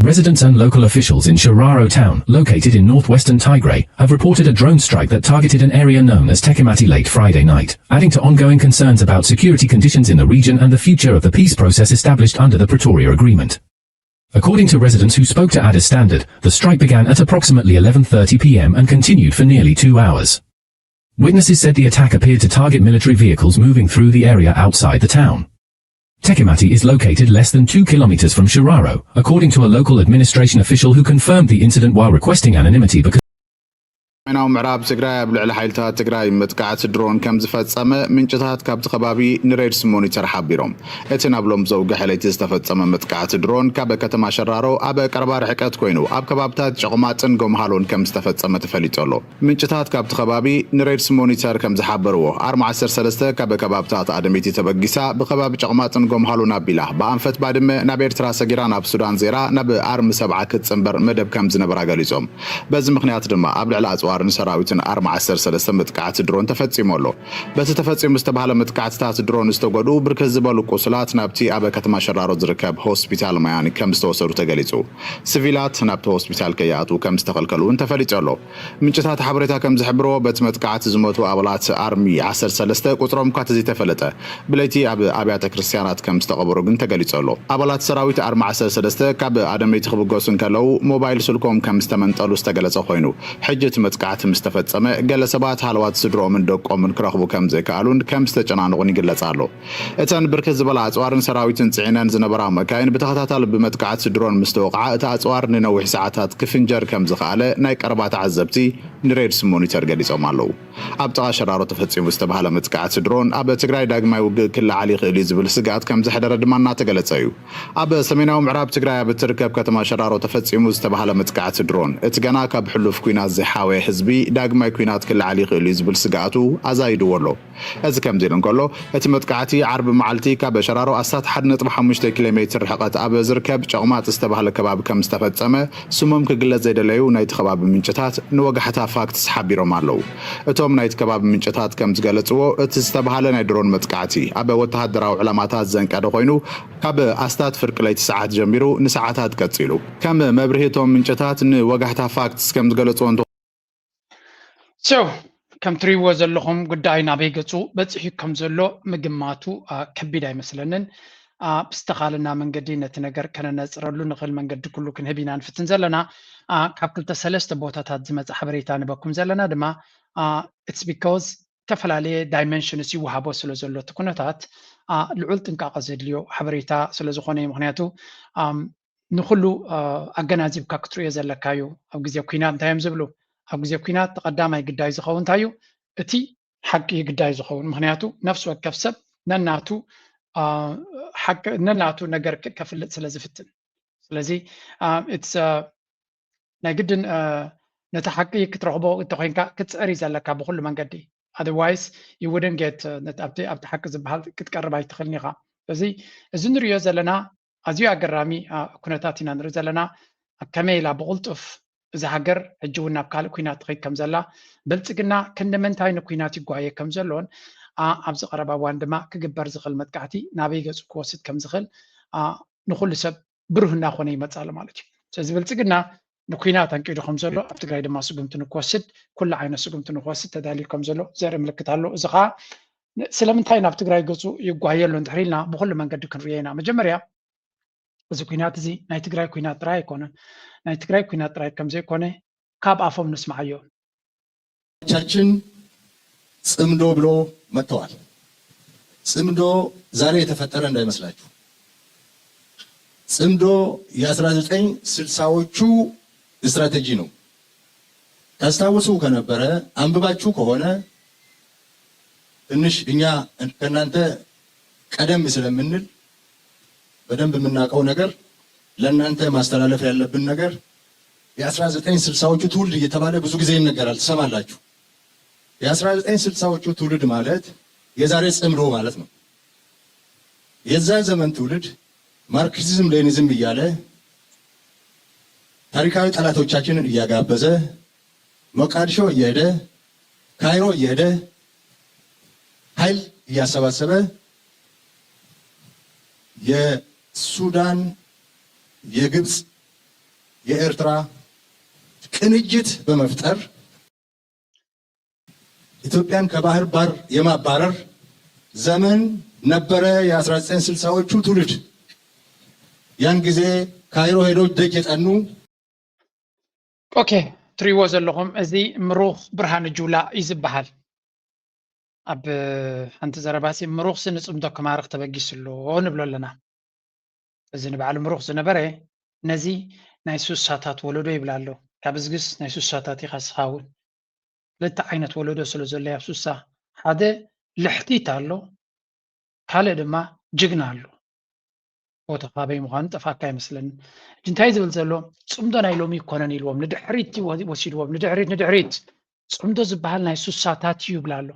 Residents and local officials in Shararo town, located in northwestern Tigray, have reported a drone strike that targeted an area known as Tekemati late Friday night, adding to ongoing concerns about security conditions in the region and the future of the peace process established under the Pretoria Agreement. According to residents who spoke to Addis Standard, the strike began at approximately eleven thirty p m and continued for nearly two hours. Witnesses said the attack appeared to target military vehicles moving through the area outside the town. Tekemati is located less than two kilometers from Shararo, according to a local administration official who confirmed the incident while requesting anonymity because ሰሜናዊ ምዕራብ ትግራይ ኣብ ልዕሊ ሓይልታት ትግራይ መጥቃዕቲ ድሮን ከም ዝፈጸመ ምንጭታት ካብቲ ከባቢ ንሬድስ ሞኒተር ሓቢሮም። እቲ ናብ ሎም ዘውግሐ ለይቲ ዝተፈጸመ መጥቃዕቲ ድሮን ካብ ከተማ ሸራሮ ኣብ ቀረባ ርሕቀት ኮይኑ ኣብ ከባብታት ጨቑማጥን ጎምሃሎን ከም ዝተፈጸመ ተፈሊጡ ኣሎ። ምንጭታት ካብቲ ከባቢ ንሬድስ ሞኒተር ከም ዝሓበርዎ ኣርማ ዓሰርተ ሰለስተ ካብ ከባብታት ኣደመይቲ ተበጊሳ ብከባቢ ጨቑማጥን ጎምሃሎን ኣቢላ ብኣንፈት ባድመ ናብ ኤርትራ ሰጊራ ናብ ሱዳን ዜራ ናብ ኣርሚ ሰብዓ ክትጽንበር መደብ ከም ዝነበራ ገሊጾም። በዚ ምኽንያት ድማ ኣብ ልዕሊ ኣጽዋርን ሰራዊትን ኣርማ ዓሰርተ ሰለስተ መጥቃዕቲ ድሮን ተፈጺሙ ኣሎ። በቲ ተፈጺሙ ዝተባህለ መጥቃዕትታት ድሮን ዝተጎድኡ ብርክት ዝበሉ ቁስላት ናብቲ ኣብ ከተማ ሸራሮ ዝርከብ ሆስፒታል ማያኒ ከም ዝተወሰዱ ተገሊጹ። ሲቪላት ናብቲ ሆስፒታል ከይኣትዉ ከም ዝተኸልከሉ እውን ተፈሊጡ ኣሎ። ምንጭታት ሓበሬታ ከም ዝሕብርዎ በቲ መጥቃዕቲ ዝሞቱ ኣባላት ኣርሚ ዓሰርተ ሰለስተ ቁጽሮም እኳ ተዘይተፈለጠ ብለይቲ ኣብ ኣብያተ ክርስቲያናት ከም ዝተቐበሩ ግን ተገሊጹ ኣሎ። ኣባላት ሰራዊት ኣርማ ዓሰርተ ሰለስተ ካብ ኣደመይቲ ክብገሱ እንከለዉ ሞባይል ስልኮም ከም ዝተመንጠሉ ዝተገለጸ ኮይኑ ሕጂ እቲ መጥቃዕቲ ምስ ተፈጸመ ገለ ሰባት ሃለዋት ስድሮኦምን ደቆምን ክረኽቡ ከም ዘይከኣሉን ከም ዝተጨናነቑን ይግለጽ ኣሎ። እተን ብርክት ዝበላ ኣጽዋርን ሰራዊትን ጽዒነን ዝነበራ መካይን ብተኸታታሊ ብመጥቃዕቲ ድሮን ምስ ተወቕዓ እቲ ኣጽዋር ንነዊሕ ሰዓታት ክፍንጀር ከም ዝኸኣለ ናይ ቀረባ ተዓዘብቲ ንሬድስ ሞኒተር ገሊጾም ኣለዉ። ኣብ ጥቓ ሸራሮ ተፈጺሙ ዝተባህለ መጥቃዕቲ ድሮን ኣብ ትግራይ ዳግማይ ውግእ ክለዓል ይኽእል እዩ ዝብል ስግኣት ከም ዘሕደረ ድማ እናተገለጸ እዩ። ኣብ ሰሜናዊ ምዕራብ ትግራይ ኣብ እትርከብ ከተማ ሸራሮ ተፈጺሙ ዝተባህለ መጥቃዕቲ ድሮን እቲ ገና ካብ ሕሉፍ ኲናት ዘይሓወየ ህዝቢ ዳግማይ ኲናት ክለዓል ይኽእል እዩ ዝብል ስግኣቱ ኣዛይድዎ ኣሎ። እዚ ከምዚ ኢሉ እንከሎ እቲ መጥቃዕቲ ዓርቢ መዓልቲ ካብ ሸራሮ ኣስታት ሓደ ነጥቢ ሓሙሽተ ኪሎ ሜትር ርሕቐት ኣብ ዝርከብ ጨቕማጥ ዝተባህለ ከባቢ ከም ዝተፈጸመ ስሞም ክግለጽ ዘይደለዩ ናይቲ ከባቢ ምንጭታት ንወጋሕታ ፋክትስ ሓቢሮም ኣለዉ። እቶም ናይቲ ከባቢ ምንጭታት ከም ዝገለጽዎ እቲ ዝተባህለ ናይ ድሮን መጥቃዕቲ ኣብ ወተሃደራዊ ዕላማታት ዘንቀደ ኮይኑ ካብ ኣስታት ፍርቂ ለይቲ ሰዓት ጀሚሩ ንሰዓታት ቀጺሉ። ከም መብርሂ እቶም ምንጭታት ንወጋሕታ ፋክትስ ከም ዝገለጽዎ እንተ So ከም ትሪእዎ ዘለኹም ጉዳይ ናበይ ገጹ በጺሑ ከም ዘሎ ምግማቱ ከቢድ ኣይመስለንን። ብዝተኻለና መንገዲ ነቲ ነገር ከነነጽረሉ ንኽእል መንገዲ ኩሉ ክንህብ ኢና ንፍትን ዘለና። ካብ ክልተ ሰለስተ ቦታታት ዝመጽእ ሓበሬታ ንበኩም ዘለና ድማ it's because ዝተፈላለየ dimensions ይወሃቦ ስለ ዘሎ እቲ ኩነታት ልዑል ጥንቃቐ ዘድልዮ ሓበሬታ ስለ ዝኾነ እዩ። ምኽንያቱ ንኹሉ ኣገናዚብካ ክትርእዮ ዘለካ እዩ። ኣብ ግዜ ኲናት እንታይ እዮም ዝብሉ? ኣብ ግዜ ኲናት እቲ ቀዳማይ ግዳይ ዝኸውን እንታይ እዩ? እቲ ሓቂ እዩ ግዳይ ዝኸውን። ምኽንያቱ ነፍሲ ወከፍ ሰብ ነናቱ ሓቂ ነናቱ ነገር ከፍልጥ ስለ ዝፍትን። ስለዚ it's ናይ ግድን ነቲ ሓቂ ክትረኽቦ እንተኮይንካ ክትፅዕር እዩ ዘለካ ብኩሉ መንገዲ። Otherwise you wouldn't get ኣብቲ ሓቂ ዝበሃል ክትቀርብ ኣይትኽእልን ኢኻ። ስለዚ እዚ ንሪኦ ዘለና ኣዝዩ ኣገራሚ ኩነታት ኢና ንርኢ ዘለና። ከመይ ኢላ ብቕልጡፍ እዛ ሃገር ሕጂ እውን ናብ ካልእ ኩናት ትኸይድ ከም ዘላ፣ ብልፅግና ክንዲ ምንታይ ንኩናት ይጓየ ከም ዘሎን ኣብዚ ቀረባ እዋን ድማ ክግበር ዝኽእል መጥቃዕቲ ናበይ ገፁ ክወስድ ከም ዝኽእል ንኩሉ ሰብ ብሩህ እናኾነ ይመፅእ ኣሎ ማለት እዩ። ስለዚ ብልፅግና ንኩናት ኣንቂዱ ከም ዘሎ ኣብ ትግራይ ድማ ስጉምቲ ንክወስድ ኩሉ ዓይነት ስጉምቲ ንክወስድ ተዳልዩ ከም ዘሎ ዘርኢ ምልክት ኣሎ። እዚ ከዓ ስለምንታይ ናብ ትግራይ ገፁ ይጓየ ኣሎ እንድሕር ኢልና ብኩሉ መንገዲ ክንርእዮ ኢና። መጀመርያ እዚ ኩናት እዚ ናይ ትግራይ ኩናት ጥራይ ኣይኮነን። ናይ ትግራይ ኩናት ጥራይ ከም ዘይኮነ ካብ ኣፎም ንስምዓዮ። ቻችን ጽምዶ ብሎ መጥተዋል። ጽምዶ ዛሬ የተፈጠረ እንዳይመስላችሁ። ጽምዶ የአስራ ዘጠኝ ስልሳዎቹ ስትራቴጂ ነው። ታስታውሱ ከነበረ አንብባችሁ ከሆነ ትንሽ እኛ ከእናንተ ቀደም ስለምንል በደንብ የምናውቀው ነገር ለእናንተ ማስተላለፍ ያለብን ነገር የአስራ ዘጠኝ ስልሳዎቹ ትውልድ እየተባለ ብዙ ጊዜ ይነገራል፣ ትሰማላችሁ። የአስራ ዘጠኝ ስልሳዎቹ ትውልድ ማለት የዛሬ ጽምዶ ማለት ነው። የዛ ዘመን ትውልድ ማርክሲዝም ሌኒዝም እያለ ታሪካዊ ጠላቶቻችንን እያጋበዘ ሞቃዲሾ እየሄደ ካይሮ እየሄደ ኃይል እያሰባሰበ የሱዳን፣ የግብፅ፣ የኤርትራ ቅንጅት በመፍጠር ኢትዮጵያን ከባህር በር የማባረር ዘመን ነበረ። የ1960ዎቹ ትውልድ ያን ጊዜ ካይሮ ሄዶ ደጅ የጠኑ ኦኬ፣ ትሪዎ ዘለኹም እዚ ምሩኽ ብርሃን ጁላ እዩ ዝበሃል። ኣብ ሓንቲ ዘረባሲ ምሩኽሲ ንፅምዶ ክማርኽ ተበጊሱ ኣሎ ንብሎ ኣለና። እዚ ንባዕሉ ምሩኽ ዝነበረ ነዚ ናይ ሱሳታት ወለዶ ይብላ ኣሎ። ካብ እዝግስ ናይ ሱሳታት ኢኻ ስኻ እውን። ክልተ ዓይነት ወለዶ ስለ ዘሎ ኣብ ሱሳ ሓደ ልሕቲት ኣሎ፣ ካልእ ድማ ጅግና ኣሎ። ቦታ ካበይ ምዃኑ ጠፋካ ኣይመስለንን። ሕጂ እንታይ ዝብል ዘሎ ጽምዶ ናይ ሎሚ ይኮነን ኢልዎም ንድሕሪት ወ- ወሲድዎም ንድሕሪት ንድሕሪት ጽምዶ ዝበሃል ናይ ሱሳታት እዩ ይብላ ኣሎ።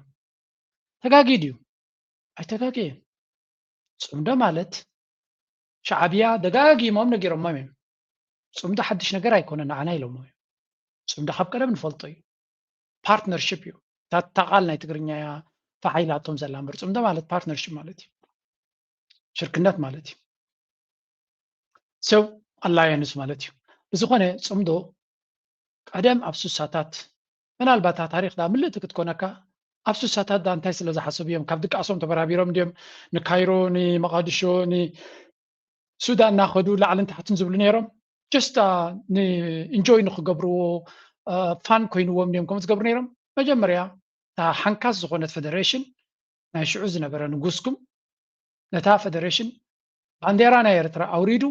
ተጋጊ ድዩ? ኣይተጋገየን። ጽምዶ ማለት ሻዕብያ ደጋጊሞም ነጊሮሞም እዮም። ጽምዶ ሓድሽ ነገር ኣይኮነ ንዓና ኢሎሞ እዮም። ጽምዶ ካብ ቀደም ንፈልጦ እዩ። ፓርትነርሽፕ እዩ። እታ እታ ቃል ናይ ትግርኛ እያ ተሓይላቶም ዘላ እምበር ጽምዶ ማለት ፓርትነርሽፕ ማለት እዩ። ሽርክነት ማለት እዩ። ሰብ ኣላየንስ ማለት እዩ። ብዝኾነ ጽምዶ ቀደም ኣብ ሱሳታት ምናልባት እታ ታሪኽ ዳ ምልእቲ ክትኮነካ ኣብ ሱሳታት ዳ እንታይ ስለ ዝሓሰቡ እዮም ካብ ድቃሶም ተበራቢሮም ድዮም ንካይሮ ንመቃድሾ ንሱዳን እናኸዱ ላዕልን ታሕትን ዝብሉ ነይሮም just ንኢንጆይ ንክገብርዎ ፋን ኮይንዎም ድዮም ከምኡ ዝገብሩ ነይሮም መጀመርያ እታ ሓንካስ ዝኾነት ፌደሬሽን ናይ ሽዑ ዝነበረ ንጉስኩም ነታ ፌደሬሽን ባንዴራ ናይ ኤርትራ ኣውሪዱ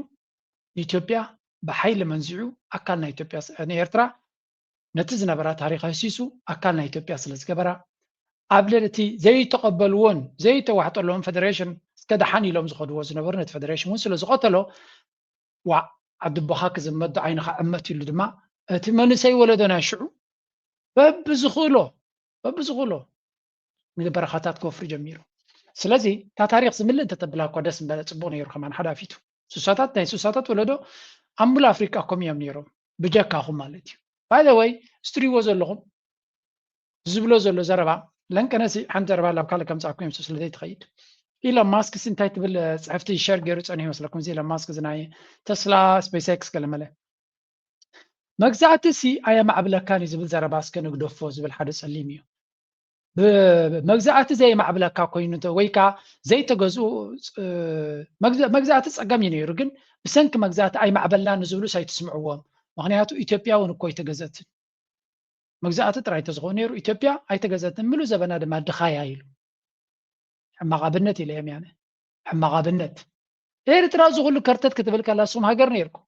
ንኢትዮጵያ ብሓይሊ መንዚዑ ኣካል ናይ ኢትዮጵያ ንኤርትራ ነቲ ዝነበራ ታሪኽ ህሲሱ ኣካል ናይ ኢትዮጵያ ስለ ዝገበራ ኣብ ልዕሊ እቲ ዘይተቐበልዎን ዘይተዋሕጠለዎን ፌደሬሽን እስከ ደሓን ኢሎም ዝኸድዎ ዝነበሩ ነቲ ፌደሬሽን እውን ስለ ዝቐተሎ ዋዕ ዓዲ ኣቦኻ ክዝመት ዶ ዓይንኻ ዕመት ኢሉ ድማ እቲ መንእሰይ ወለዶ ናይ ሽዑ በብዝኽእሎ በብዝኽእሎ ንበረኻታት ክወፍር ጀሚሩ። ስለዚ እታ ታሪኽ ዝምልእ እንተተብላ እኳ ደስ ምበለ ፅቡቕ ነይሩ ከማን ሓዳፊቱ ሱሳታት ናይ ሱሳታት ወለዶ ኣብ ሙሉ ኣፍሪቃ ኮም እዮም ነይሮም ብጀካኹም ማለት እዩ። ባይ ወይ ስትሪዎ ዘለኹም ዝብሎ ዘሎ ዘረባ ለንቀነሲ ሓንቲ ዘረባ ላብ ካልእ ከምፃኩም እዮም ስለዘይ ትኸይድ ኢሎን ማስክ ሲ እንታይ ትብል ፅሕፍቲ ሸር ገይሩ ፀኒሑ ይመስለኩም እዚ ኢሎን ማስክ እዚ ናይ ተስላ ስፔስ ኤክስ ገለመለ መግዛእቲ ሲ ኣየማዕብለካን እዩ ዝብል ዘረባ እስከ ንግደፎ ዝብል ሓደ ፀሊም እዩ መግዛእቲ ዘየማዕብለካ ኮይኑ ወይ ከዓ ዘይተገዝኡ መግዛእቲ ፀገም እዩ ነይሩ ግን ብሰንኪ መግዛእቲ ኣይማዕበልና ንዝብሉስ ኣይትስምዕዎም ምክንያቱ ኢትዮጵያ እውን እኮ ኣይተገዘእትን መግዛእቲ ጥራይ ተዝኾ ነይሩ ኢትዮጵያ ኣይተገዘትን ምሉ ዘበና ድማ ድኻያ ኢሉ ሕማቕ ኣብነት ኢለ እዮም ያነ ሕማቕ ኣብነት ኤርትራ እዚ ኩሉ ከርተት ክትብል ከላ ስኹም ሃገር ነይርኩም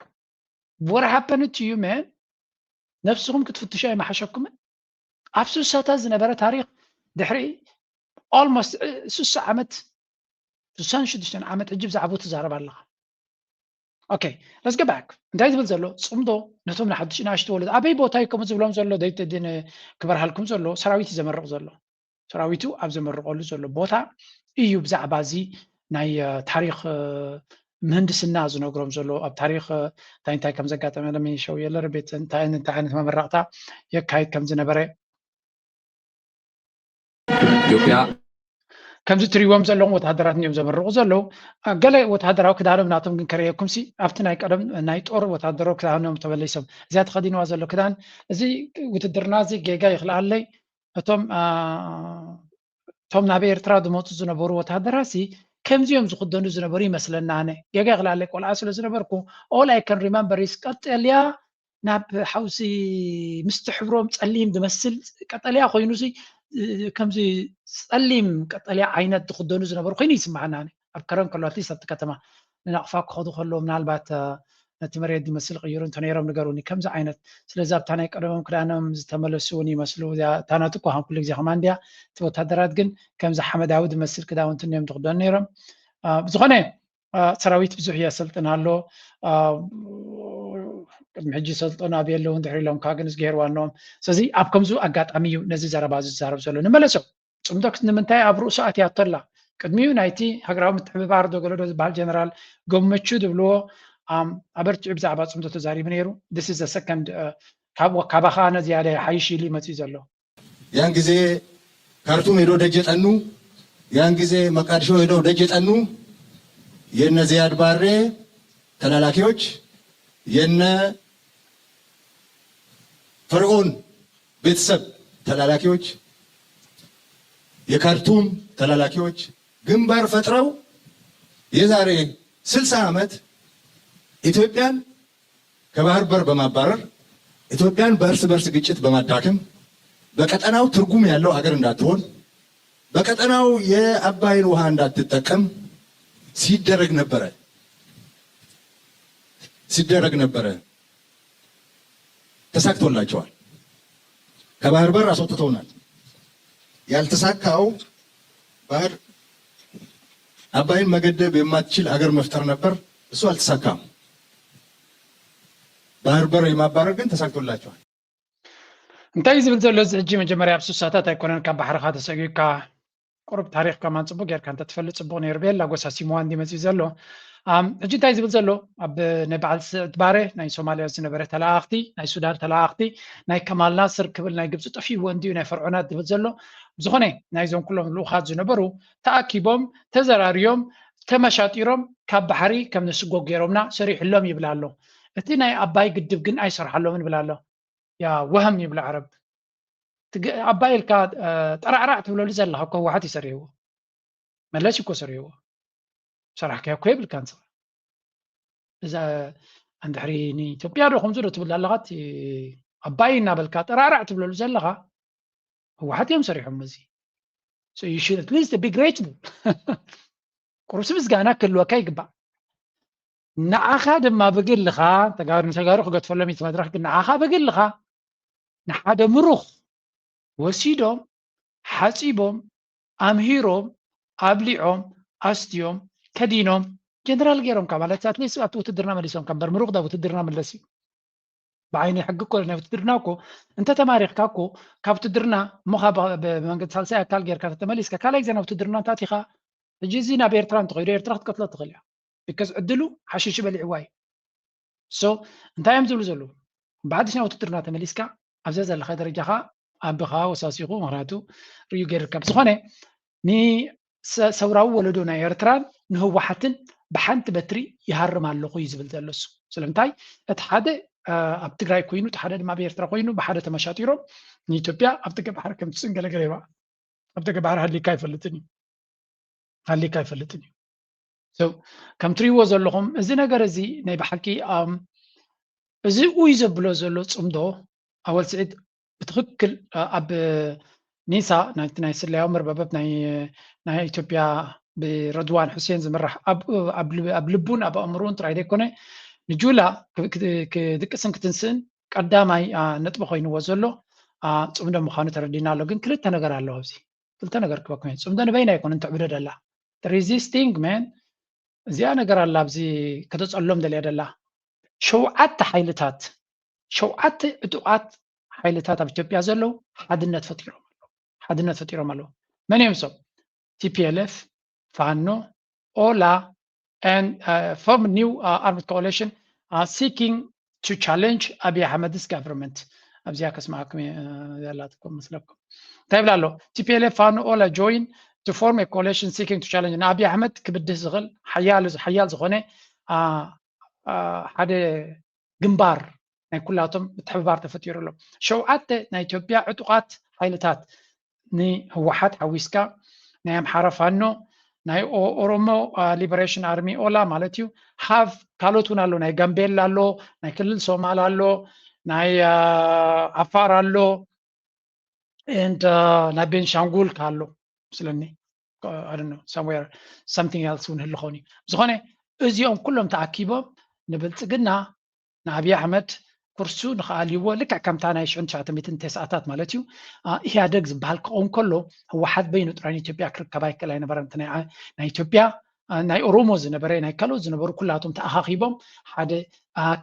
what happened to you man ነብስኹም ክትፍትሹ ኣይመሓሸኩምን ኣብ ሱሳታት ዝነበረ ታሪኽ ድሕሪ almost ሱሳ ዓመት ሱሳን ሽዱሽተን ዓመት ሕጂ ብዛዕባኡ ትዛረብ ኣለኻ okay let's go back እንታይ ዝብል ዘሎ ፅምዶ ነቶም ንሓድሽ ናሽቲ ወለዶ ኣበይ ቦታ እዩ ከምኡ ዝብሎም ዘሎ ክበርሃልኩም ዘሎ ሰራዊት እዩ ዘመርቕ ዘሎ ሰራዊቱ ኣብ ዘመርቐሉ ዘሎ ቦታ እዩ ብዛዕባ እዚ ናይ ታሪክ ምህንድስና ዝነግሮም ዘሎ ኣብ ታሪክ እንታይ እንታይ ከም ዘጋጠመ ለሚሸው የለር ቤት እንታይ እንታይ ዓይነት መመረቕታ የካይድ ከም ዝነበረ ኢትዮጵያ ከምዚ ትሪዎም ዘለዎም ወታደራት እዮም ዘመርቑ ዘለዉ ገለ ወታደራዊ ክዳኖም ናቶም ግን ከርእየኩም ሲ ኣብቲ ናይ ቀደም ናይ ጦር ወታደራዊ ክዳኖም ተመሊሶም እዚኣ ተኸዲንዋ ዘሎ ክዳን እዚ ውትድርና እዚ ጌጋ ይኽልኣለይ እቶም እቶም ናብ ኤርትራ ዝመፁ ዝነበሩ ወታደራት ሲ ከምዚኦም ዝኽደኑ ዝነበሩ ይመስለና ኣነ ጌጋ ይኽልኣለይ ቆልዓ ስለ ዝነበርኩ all I can remember is ቀጠልያ ናብ ሓውሲ ምስቲ ሕብሮም ጸሊም ዝመስል ቀጠልያ ኮይኑ ከምዚ ጸሊም ቀጠልያ ዓይነት ዝኽደኑ ዝነበሩ ኮይኑ ይስማዓና ኣብ ከረን ከሎ ኣትሊስት ኣብቲ ከተማ ንናቕፋ ክኸዱ ከለዉ ምናልባት ነቲ መሬት ዝመስል ቅይሩ እንተ ነይሮም ንገሩኒ ከምዚ ዓይነት ስለዚ ኣብታ ናይ ቀደሞም ክዳኖም ዝተመለሱ እውን ይመስሉ እታ ናቱ እኳ ከም ኩሉ ግዜ ከማ እንድያ እቲ ወታደራት ግን ከምዚ ሓመዳዊ ዝመስል ክዳውንቲ እዮም ዝኽደኑ ነይሮም ብዝኾነ ሰራዊት ብዙሕ የሰልጥን ኣሎ ቅድሚ ሕጂ ሰልጠኑ ኣብ የለውን ድሕሪ ኢሎም ከዓ ግን ዝገይር ዋኖም ስለዚ ኣብ ከምዚ ኣጋጣሚ እዩ ነዚ ዘረባ ዝዛረብ ዘሎ ንመለሶ ፅምዶ ንምንታይ ኣብ ርእሱ ኣትያቶ ኣላ ቅድሚኡ ናይቲ ሃገራዊ ምትሕብባር ዶ ገለዶ ዝበሃል ጀነራል ገመቹ ዝብልዎ ኣበርቲዑ ብዛዕባ ፅምዶ ተዛሪቡ ነይሩ this is second ካብ ካባኻ ነዝያደ ሓይሽ ኢሉ ይመፅእ ዘሎ ያን ጊዜ ካርቱም ሄዶ ደጅ የጠኑ፣ ያን ጊዜ መቃድሾ ሄዶ ደጅ የጠኑ የነ ዚያድ ባሬ ተላላኪዎች የነ ፈርዖን ቤተሰብ ተላላኪዎች፣ የካርቱም ተላላኪዎች ግንባር ፈጥረው የዛሬ ስልሳ ዓመት ኢትዮጵያን ከባህር በር በማባረር፣ ኢትዮጵያን በእርስ በርስ ግጭት በማዳከም፣ በቀጠናው ትርጉም ያለው አገር እንዳትሆን፣ በቀጠናው የአባይን ውሃ እንዳትጠቀም ሲደረግ ነበረ፣ ሲደረግ ነበረ። ተሳክቶላቸዋል። ከባህር በር አስወጥተውናል። ያልተሳካው ባህር አባይን መገደብ የማትችል አገር መፍጠር ነበር። እሱ አልተሳካም። ባህር በር የማባረር ግን ተሳክቶላቸዋል። እንታይ እዩ ዝብል ዘሎ እዚ ሕጂ? መጀመርያ ኣብ ሱሳታት ኣይኮነን ካብ ባሕርኻ ተሰጊርካ ቁሩብ ታሪኽ ከማን ጽቡቅ ጌርካ እንተትፈልጥ ጽቡቅ ነይሩ። ቤላ ጎሳሲምዋ እንዲ መጺኡ ዘሎ። ሕጂ እንታይ ዝብል ዘሎ? ኣብ ናይ በዓል ስዕድ ባሬ ናይ ሶማልያ ዝነበረ ተለኣኽቲ፣ ናይ ሱዳን ተለኣኽቲ፣ ናይ ከማል ናስር ክብል ናይ ግብጺ ጠፊእዎ እንዲዩ ናይ ፈርዖናት ዝብል ዘሎ። ብዝኾነ ናይዞም ኩሎም ልኡኻት ዝነበሩ ተኣኪቦም ተዘራርዮም ተመሻጢሮም ካብ ባሕሪ ከም ንስጎ ገይሮምና ሰሪሕሎም ይብል ኣሎ። እቲ ናይ ኣባይ ግድብ ግን ኣይሰርሓሎምን ይብል ኣሎ። ያ ወህም ይብሉ ዓረብ። ኣባይ ኢልካ ጠራዕራዕ ትብለሉ ዘለኻ እኮ ህወሓት እዩ ሰሪሕዎ። መለስ እዩ እኮ ሰሪሕዎ። ሰራሕካዮ እኮ የብልካ ንስኻ። እዛ እንድሕሪ ንኢትዮጵያ ዶ ከምዚ ዶ ትብል ኣለኻ? ኣባይ እናበልካ ጠራዕራዕ ትብለሉ ዘለኻ ህወሓት እዮም ሰሪሖም። እዚ ቁሩስ ምስጋና ክህልወካ ይግባእ። ንዓኻ ድማ ብግልኻ ተጋሩ ንተጋሩ ክገድፈሎም እዩ እቲ መድረኽ፣ ግን ንዓኻ ብግልኻ ንሓደ ምሩኽ ወሲዶም ሓፂቦም ኣምሂሮም ኣብሊዖም ኣስትዮም ከዲኖም ጀነራል ገይሮምካ ማለት ኣትሊስት ኣብቲ ውትድርና መሊሶምካ እምበር ምሩኽ ዳ ውትድርና ምለስ እዩ። ብዓይኒ ሕጊ እኮ ናይ ውትድርና እኮ እንተተማሪኽካ እኮ ካብ ውትድርና እሞ ካብ ብመንገዲ ሳልሳይ ኣካል ጌርካ ተተመሊስካ ካልኣይ ግዜ ናብ ውትድርና እንታቲኻ ሕጂ እዚ ናብ ኤርትራ እንተኸይዱ ኤርትራ ክትቀትሎ ትኽእል እያ። ቢካዝ ዕድሉ ሓሽሹ በሊዕዋ እዩ። ሶ እንታይ እዮም ዝብሉ ዘለዉ? ብሓድሽ ናብ ውትድርና ተመሊስካ ኣብዛ ዘለኻ ደረጃኻ ኣቦኻ ወሳሲኹ ምኽንያቱ ርእዩ ገይርካ ብዝኾነ ንሰውራዊ ወለዶ ናይ ኤርትራን ንህወሓትን ብሓንቲ በትሪ ይሃርም ኣለኹ እዩ ዝብል ዘሎ እሱ። ስለምንታይ እቲ ሓደ ኣብ ትግራይ ኮይኑ እቲ ሓደ ድማ ኣብ ኤርትራ ኮይኑ ብሓደ ተመሻጢሮም ንኢትዮጵያ ኣብ ደገ ባሕሪ ከም ትፅንገለገለ ይባ ኣብ ደገ ባሕሪ ሃሊካ ኣይፈልጥን እዩ ሃሊካ ኣይፈልጥን እዩ። ከም ትሪእዎ ዘለኹም እዚ ነገር እዚ ናይ ብሓቂ እዚ ኡይ ዘብሎ ዘሎ ፅምዶ ኣወል ስዒድ ብትኽክል ኣብ ኒሳ ናይቲ ናይ ስለያዊ መርበበት ናይ ኢትዮጵያ ብረድዋን ሑሴን ዝምራሕ ኣብ ልቡን ኣብ ኣእምሩን ጥራይ ዘይኮነ ንጁላ ክድቅስን ክትንስእን ቀዳማይ ነጥቢ ኮይንዎ ዘሎ ፅምዶ ምዃኑ ተረዲና ኣሎ። ግን ክልተ ነገር ኣለዎ ኣብዚ ክልተ ነገር ክበኩም እየ። ፅምዶ ንበይና ኣይኮነን ተዕብዶ ደላ resisting man እዚኣ ነገር ኣላ ኣብዚ ከተፀሎም ደልያ ደላ ሸውዓተ ሓይልታት ሸውዓተ ዕጡቓት ሓይልታት ኣብ ኢትዮጵያ ዘለዉ ሓድነት ፈጢሮም ኣለዉ። ሓድነት ፈጢሮም ኣለዉ። መን እዮም እሶም? ቲፒኤልኤፍ፣ ፋኖ፣ ኦላ and form new armed coalition seeking to challenge ኣብይ ኣሕመድስ government። ኣብዚኣ ከስማዕኩም ያላትኩም መስለኩም እንታይ ይብላ ኣሎ? ቲፒኤልኤፍ፣ ፋኖ፣ ኦላ join to form a coalition seeking to challenge ንኣብይ ኣሕመድ ክብድህ ዝኽእል ሓያል ዝኾነ ሓደ ግንባር ናይ ኩላቶም ምትሕብባር ተፈጢሩ ኣሎ። ሸውዓተ ናይ ኢትዮጵያ ዕጡቓት ሓይልታት ንህወሓት ሓዊስካ ናይ ኣምሓራ ፋኖ ናይ ኦሮሞ liberation army ኦላ ማለት እዩ። ሃፍ ካልኦት እውን ኣሎ ናይ ጋምቤላ ኣሎ ናይ ክልል ሶማል ኣሎ ናይ ዓፋር ኣሎ and ናይ ቤንሻንጉል ካሎ ስለኒ somewhere something else እውን ህልኾን እዩ። ዝኾነ እዚኦም ኩሎም ተኣኪቦም ንብልፅግና ንኣብይ ኣሕመድ ኩርሱ ንክኣልይዎ ልክዕ ከምታ ናይ ሽዑን ትሽዓተ ሚእትን ተስዓታት ማለት እዩ ኢህኣደግ ዝበሃል ክኸውን ከሎ ህወሓት በይኑ ጥራይ ንኢትዮጵያ ክርከብ ኣይክእል ኣይነበረን። ናይ ኢትዮጵያ ናይ ኦሮሞ ዝነበረ ናይ ካልኦት ዝነበሩ ኩላቶም ተኣኻኺቦም ሓደ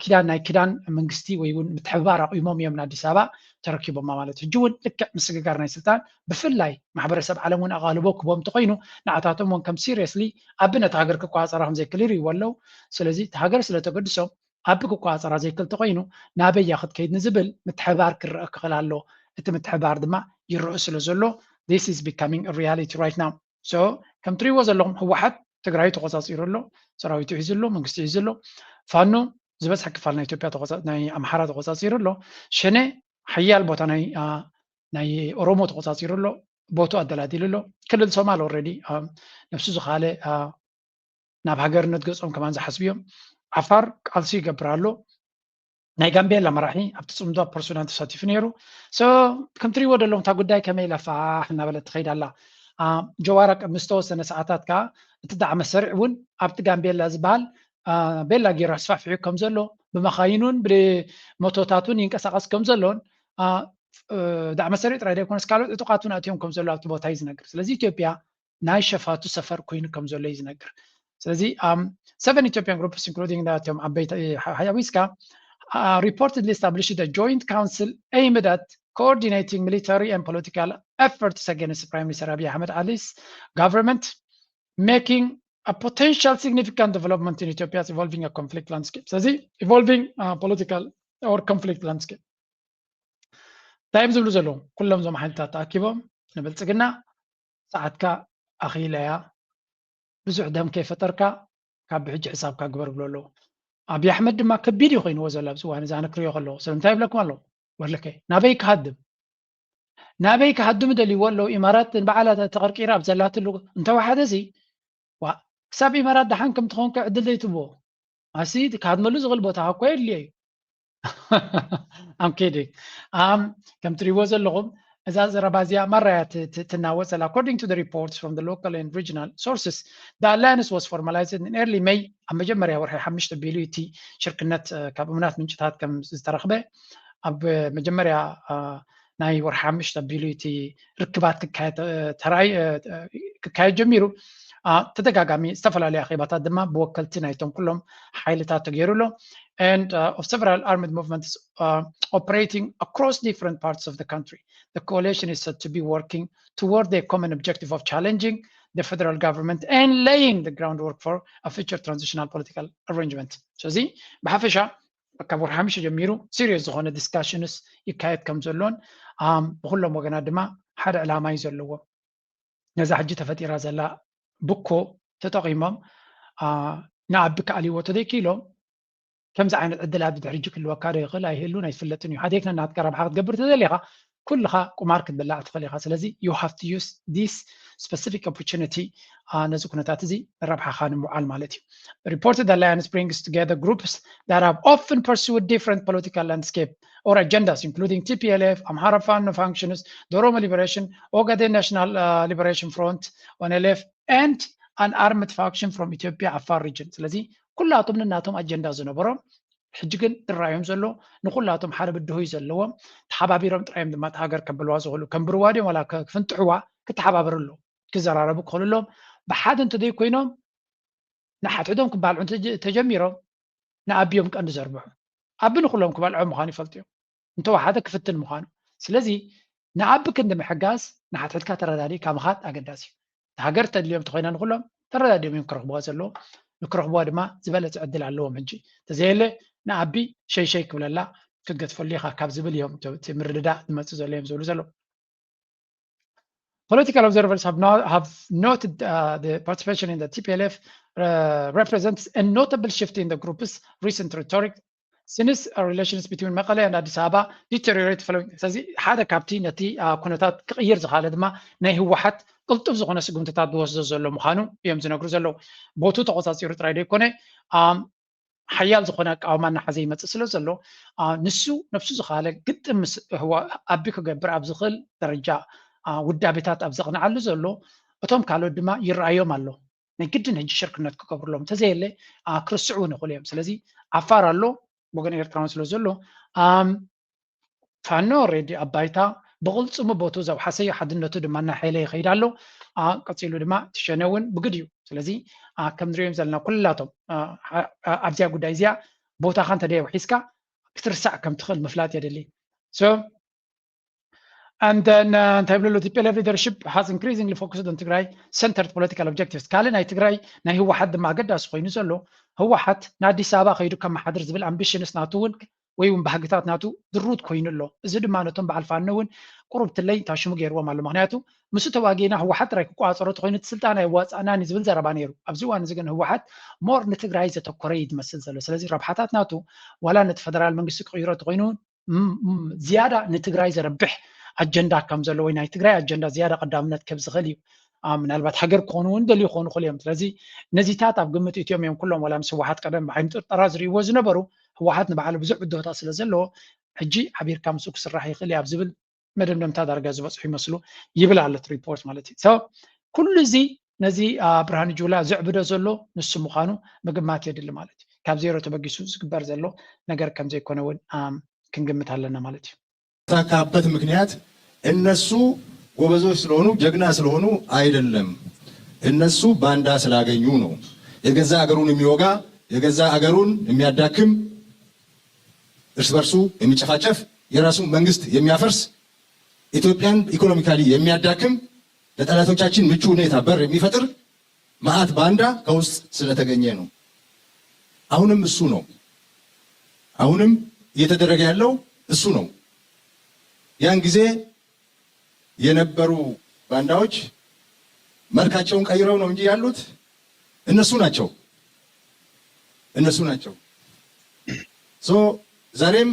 ኪዳን ናይ ኪዳን መንግስቲ ወይ እውን ምትሕብባር ኣቑሞም እዮም ንኣዲስ ኣበባ ተረኪቦማ ማለት እዩ። ሕጂ እውን ልክዕ ምስግጋር ናይ ስልጣን ብፍላይ ማሕበረሰብ ዓለም እውን ኣቓልቦ ክቦም እንተኮይኑ ንዓታቶም እውን ከም seriously ኣብ ነታ ሃገር ክቆፃፀራ ከም ዘይክእል ይሪእዎ ኣለዉ። ስለዚ እቲ ሃገር ስለተገድሶም ኣብ ክቆፃፀራ ዘይክእል እንተኮይኑ ናበይ እያ ክትከይድ ንዝብል ምትሕብባር ክረአ ክኽእል ኣሎ። እቲ ምትሕብባር ድማ ይረአ ስለ ዘሎ this is becoming a reality right now። So ከም ትሪእዎ ዘለኹም ህወሓት ትግራይ ተቆፃፂሩ ኣሎ፣ ሰራዊቱ ሒዙ ኣሎ፣ መንግስቲ ሒዙ ኣሎ። ፋኖ ዝበዝሐ ክፋል ናይ ኢትዮጵያ ናይ ኣምሓራ ተቆፃፂሩ ኣሎ። ሸኔ ሓያል ቦታ ናይ ናይ ኦሮሞ ተቆፃፂሩ ኣሎ፣ ቦቱ ኣደላዲሉ ኣሎ። ክልል ሶማል ኦረዲ ነብሱ ዝካለ ናብ ሃገርነት ገፆም ከማን ዝሓስቡ እዮም። ዓፋር ቃልሲ ይገብር ኣሎ። ናይ ጋምቤላ መራሒ ኣብቲ ፅምዶ ኣብ ፐርሶናል ተሳቲፉ ነይሩ። ከም ትሪእዎ ዘለኹም እታ ጉዳይ ከመይ ኢላ ፋሕ እናበለት ትኸይድ ኣላ። ጀዋር ምስ ተወሰነ ሰዓታት ከዓ እቲ ዳዕመ ሰሪዕ እውን ኣብቲ ጋምቤላ ዝበሃል ቤላ ገይሩ ኣስፋሕፊሑ ከም ዘሎ፣ ብመኻይኑን ብሞቶታቱን ይንቀሳቐስ ከም ዘሎን፣ ዳዕመ ሰሪዕ ጥራይ ዘይኮነስ ካልኦት ዕጡቓት እውን ኣትዮም ከም ዘሎ ኣብቲ ቦታ እዩ ዝነግር። ስለዚ ኢትዮጵያ ናይ ሸፋቱ ሰፈር ኮይኑ ከም ዘሎ እዩ ዝነግር። ስለዚ seven Ethiopian groups including እቶም ዓበይቲ ሓዊስካ reportedly established a joint council aimed at coordinating military and political efforts against Prime Minister Abiy Ahmed Ali's government, making a potential significant development in Ethiopia's evolving a conflict landscape. ስለዚ evolving political or conflict landscape እንታይ እዮም ዝብሉ ዘለዉ? ኩሎም እዞም ሓይልታት ተኣኪቦም ንብልፅግና ሰዓትካ ኣኺለያ፣ ብዙሕ ደም ከይፈጠርካ ካብ ብሕጂ ሕሳብካ ግበር ብሎ ኣለዉ። ኣብይ ኣሕመድ ድማ ከቢድ እዩ ኮይንዎ ዘሎ ኣብዚ እዋን እዚ ኣነ ክሪኦ ከለዎ። ስለምንታይ ይብለኩም ኣለዉ? ወለከ ናበይ ክሃድም ናበይ ክሃድም ደልይዎ ኣለዉ? ኢማራት ንባዕላ ተቐርቂራ ኣብ ዘላትሉ እንተወሓደ እዚ ዋ ክሳብ ኢማራት ደሓን ከም ትኸውን ዕድል ዘይትቦ ኣሲ ክሃድመሉ ዝኽእል ቦታ እኮ የድልዮ እዩ። I'm kidding. ከም ትሪእዎ ዘለኹም እዛ ዘረባ እዚኣ ማራያ ትናወፅ ዘላ። According to the reports from the local and regional sources, the alliance was formalized in early May. ኣብ መጀመርያ ወርሒ ሓሙሽተ ቢሉ እቲ ሽርክነት ካብ እሙናት ምንጭታት ከም ዝተረኽበ ኣብ መጀመርያ ናይ ወርሒ ሓሙሽተ ኣቢሉ እቲ ርክባት ክካየድ ተራእዩ ክካየድ ጀሚሩ። ተደጋጋሚ ዝተፈላለዩ ኣኼባታት ድማ ብወከልቲ ናይቶም ኩሎም ሓይልታት ተገይሩ ኣሎ። And of several armed movements operating across different parts of the country, the coalition is said to be working toward the common objective of challenging the federal government and laying the groundwork for a future transitional political arrangement. ስለዚ ብሓፈሻ ካብ ወርሒ ሓሙሽተ ጀሚሩ serious ዝኾነ discussions ይካየድ ከም ዘሎን ብኩሎም ወገናት ድማ ሓደ ዕላማ እዩ ዘለዎ። ነዛ ሕጂ ተፈጢራ ዘላ ብኮ ተጠቒሞም ንኣቢ ክኣልይዎ ተዘይክኢሎም ከምዚ ዓይነት ዕድላት ብድሕሪ ሕጂ ክህልወካ ዶ ይኽእል ኣይህሉን ኣይፍለጥን እዩ። ሓዴክ ነናትካ ረብሓ ክትገብር ተዘሊኻ ኩልኻ ቁማር ክትብላዕ ትኽእል ኢኻ። ስለዚ you have to use this specific opportunity ነዚ ኩነታት እዚ ረብሓኻ ንምውዓል ማለት እዩ። Reported alliance brings together groups that have often pursued different political landscape or agendas including T P L F, Amhara Fano factions, the Oromo Liberation, Ogaden National uh, Liberation Front, O N L F, and an armed faction from Ethiopia Afar region. ስለዚ ኩላቶም ነናቶም ኣጀንዳ ዝነበሮም ሕጂ ግን ዝረኣዮም ዘሎ ንኩላቶም ሓደ ብድሆይ ዘለዎም ተሓባቢሮም ጥራዮም ድማ እቲ ሃገር ከብልዋ ዝኽእሉ። ከንብርዋ ድዮም ዋላ ክፍንጥሕዋ ክተሓባበሩ ኣለዎም። ክዘራረቡ ክኽእሉ ኣለዎም። ብሓደ እንተዘይኮይኖም ንሓድሕዶም ክባልዑ ተጀሚሮም ንኣቢ እዮም ቀንዲ ዘርብሑ። ኣቢ ንኩሎም ክበልዖም ምዃኑ ይፈልጡ እዮም። እንተወሓደ ክፍትን ምዃኑ። ስለዚ ንኣቢ ክንዲ ምሕጋዝ ንሓድሕድካ ተረዳዲእካ ምኻድ ኣገዳሲ እዩ። ሃገር ተድልዮም ተኮይና ንኩሎም ተረዳዲኦም እዮም ክረኽብዋ ዘለዎም። ንክረኽብዋ ድማ ዝበለፀ ዕድል ኣለዎም። ሕጂ ተዘየለ ንኣቢ ሸይሸይ ክብለላ ክትገድፈሉ ኢኻ ካብ ዝብል እዮም እቲ ምርድዳእ ዝመፅእ ዘሎ እዮም ዝብሉ ዘለዉ። Political observers have, not, have noted uh, the participation in the T P L F uh, represents a notable shift in the group's recent rhetoric since uh, relations between Mekelle and Addis Ababa deteriorate following. ስለዚ ሓደ ካብቲ ነቲ ኩነታት ክቕይር ዝኽኣለ ድማ ናይ ህወሓት ቅልጡፍ ዝኾነ ስጉምትታት ዝወስዶ ዘሎ ምዃኑ እዮም ዝነግሩ ዘለዉ። ቦቱ ተቆፃፂሩ ጥራይ ዘይኮነ ሓያል ዝኾነ ኣቃውማ እናሓዘ ይመፅእ ስለ ዘሎ ንሱ ነብሱ ዝኸኣለ ግጥም ምስ ኣቢ ክገብር ኣብ ዝኽእል ደረጃ ውዳቤታት ኣብ ዘቕንዓሉ ዘሎ እቶም ካልኦት ድማ ይረኣዮም ኣሎ። ናይ ግድን ሕጂ ሽርክነት ክገብርሎም እንተዘየለ ክርስዑ እውን ይኽእሉ እዮም። ስለዚ ዓፋር ኣሎ ወገን ኤርትራውን ስለ ዘሎ ፋኖ ሬዲ ኣብ ባይታ ብቕልፅሙ ቦቱ ዘውሓሰ እዩ። ሓድነቱ ድማ እናሓየለ ይኸይድ ኣሎ። ቀፂሉ ድማ እቲ ሸነ እውን ብግድ እዩ። ስለዚ ከም ንሪኦም ዘለና ኩላቶም ኣብዚኣ ጉዳይ እዚኣ ቦታኻ እንተ ደየውሒዝካ ክትርሳዕ ከም ትኽእል ምፍላጥ የድሊ። So and then እንታይ ብለሉ T P L F leadership has increasingly focused on Tigray centered political objectives። ካልእ ናይ ትግራይ ናይ ህወሓት ድማ ኣገዳሲ ኮይኑ ዘሎ ህወሓት ንኣዲስ ኣበባ ከይዱ ከመሓድር ዝብል ኣምቢሽንስ ናቱ እውን ወይ እውን ባህግታት ናቱ ድሩት ኮይኑ ኣሎ። እዚ ድማ ነቶም በዓል ፋኖ እውን ቁሩብ ትለይ ታሽሙ ገይርዎም ኣሎ። ምክንያቱ ምስ ተዋጊእና ህወሓት ጥራይ ክቋፀሮ ተኮይኑ እቲ ስልጣን ኣይዋፃእናን እዩ ዝብል ዘረባ ነይሩ። ኣብዚ እዋን እዚ ግን ህወሓት ሞር ንትግራይ ዘተኮረ እዩ ዝመስል ዘሎ። ስለዚ ረብሓታት ናቱ ዋላ ነቲ ፈደራል መንግስቲ ክቕይሮ ተኮይኑ እውን ዝያዳ ንትግራይ ዘረብሕ ኣጀንዳ ከም ዘሎ ወይ ናይ ትግራይ ኣጀንዳ ዝያዳ ቀዳምነት ከብ ዝኽእል እዩ። ምናልባት ሃገር ክኾኑ እውን ደልዩ ክኾኑ ክእል እዮም። ስለዚ ነዚታት ኣብ ግምት እትዮም እዮም ኩሎም፣ ዋላ ምስ ህወሓት ቀደም ብዓይኒ ጥርጠራ ዝርእይዎ ዝነበሩ፣ ህወሓት ንባዕሉ ብዙሕ ብድሆታት ስለ ዘለዎ ሕጂ ሓቢርካ ምስኡ ክስራሕ ይኽእል እዩ ኣብ ዝብል መደምደምታ ዳርጋ ዝበፅሑ ይመስሉ ይብል ኣሎ እቲ ሪፖርት ማለት እዩ። ኩሉ እዚ ነዚ ብርሃኑ ጁላ ዘዕብዶ ዘሎ ንሱ ምዃኑ ምግማት የድሊ ማለት እዩ። ካብ ዜሮ ተበጊሱ ዝግበር ዘሎ ነገር ከም ዘይኮነ እውን ክንግምት ኣለና ማለት እዩ። ታካበት ምክንያት እነሱ ጎበዞች ስለሆኑ ጀግና ስለሆኑ አይደለም፣ እነሱ ባንዳ ስላገኙ ነው። የገዛ አገሩን የሚወጋ የገዛ አገሩን የሚያዳክም እርስ በርሱ የሚጨፋጨፍ የራሱ መንግስት የሚያፈርስ ኢትዮጵያን ኢኮኖሚካሊ የሚያዳክም ለጠላቶቻችን ምቹ ሁኔታ በር የሚፈጥር መዓት ባንዳ ከውስጥ ስለተገኘ ነው። አሁንም እሱ ነው። አሁንም እየተደረገ ያለው እሱ ነው። ያን ጊዜ የነበሩ ባንዳዎች መልካቸውን ቀይረው ነው እንጂ ያሉት እነሱ ናቸው፣ እነሱ ናቸው። ሶ ዛሬም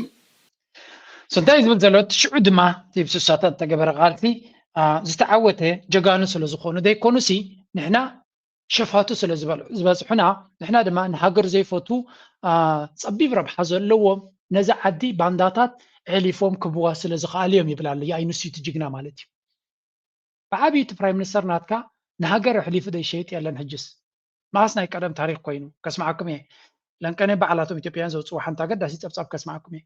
እንታይ ዝብል ዘሎ እቲ ሽዑ ድማ እቲ ብስሳታት ዝተገበረ ቃልሲ ዝተዓወተ ጀጋኑ ስለ ዝኾኑ ዘይኮኑሲ ንሕና ሸፋቱ ስለ ዝበዝሑና ንሕና ድማ ንሃገር ዘይፈቱ ጸቢብ ረብሓ ዘለዎም ነዚ ዓዲ ባንዳታት ኣሕሊፎም ክህብዋ ስለ ዝኸኣሉ እዮም ይብል ኣሎ። የኣይንሱ እቲ ጅግና ማለት እዩ። ብዓብዩ እቲ ፕራይም ሚኒስተር ናትካ ንሃገር ኣሕሊፉ ዘይሸይጥ የለን። ሕጅስ መዓስ ናይ ቀደም ታሪክ ኮይኑ ከስምዓኩም እየ። ለንቀነ ባዕላቶም ኢትዮጵያውያን ዘውፅዎ ሓንቲ ኣገዳሲ ፀብፃብ ከስምዓኩም እየ።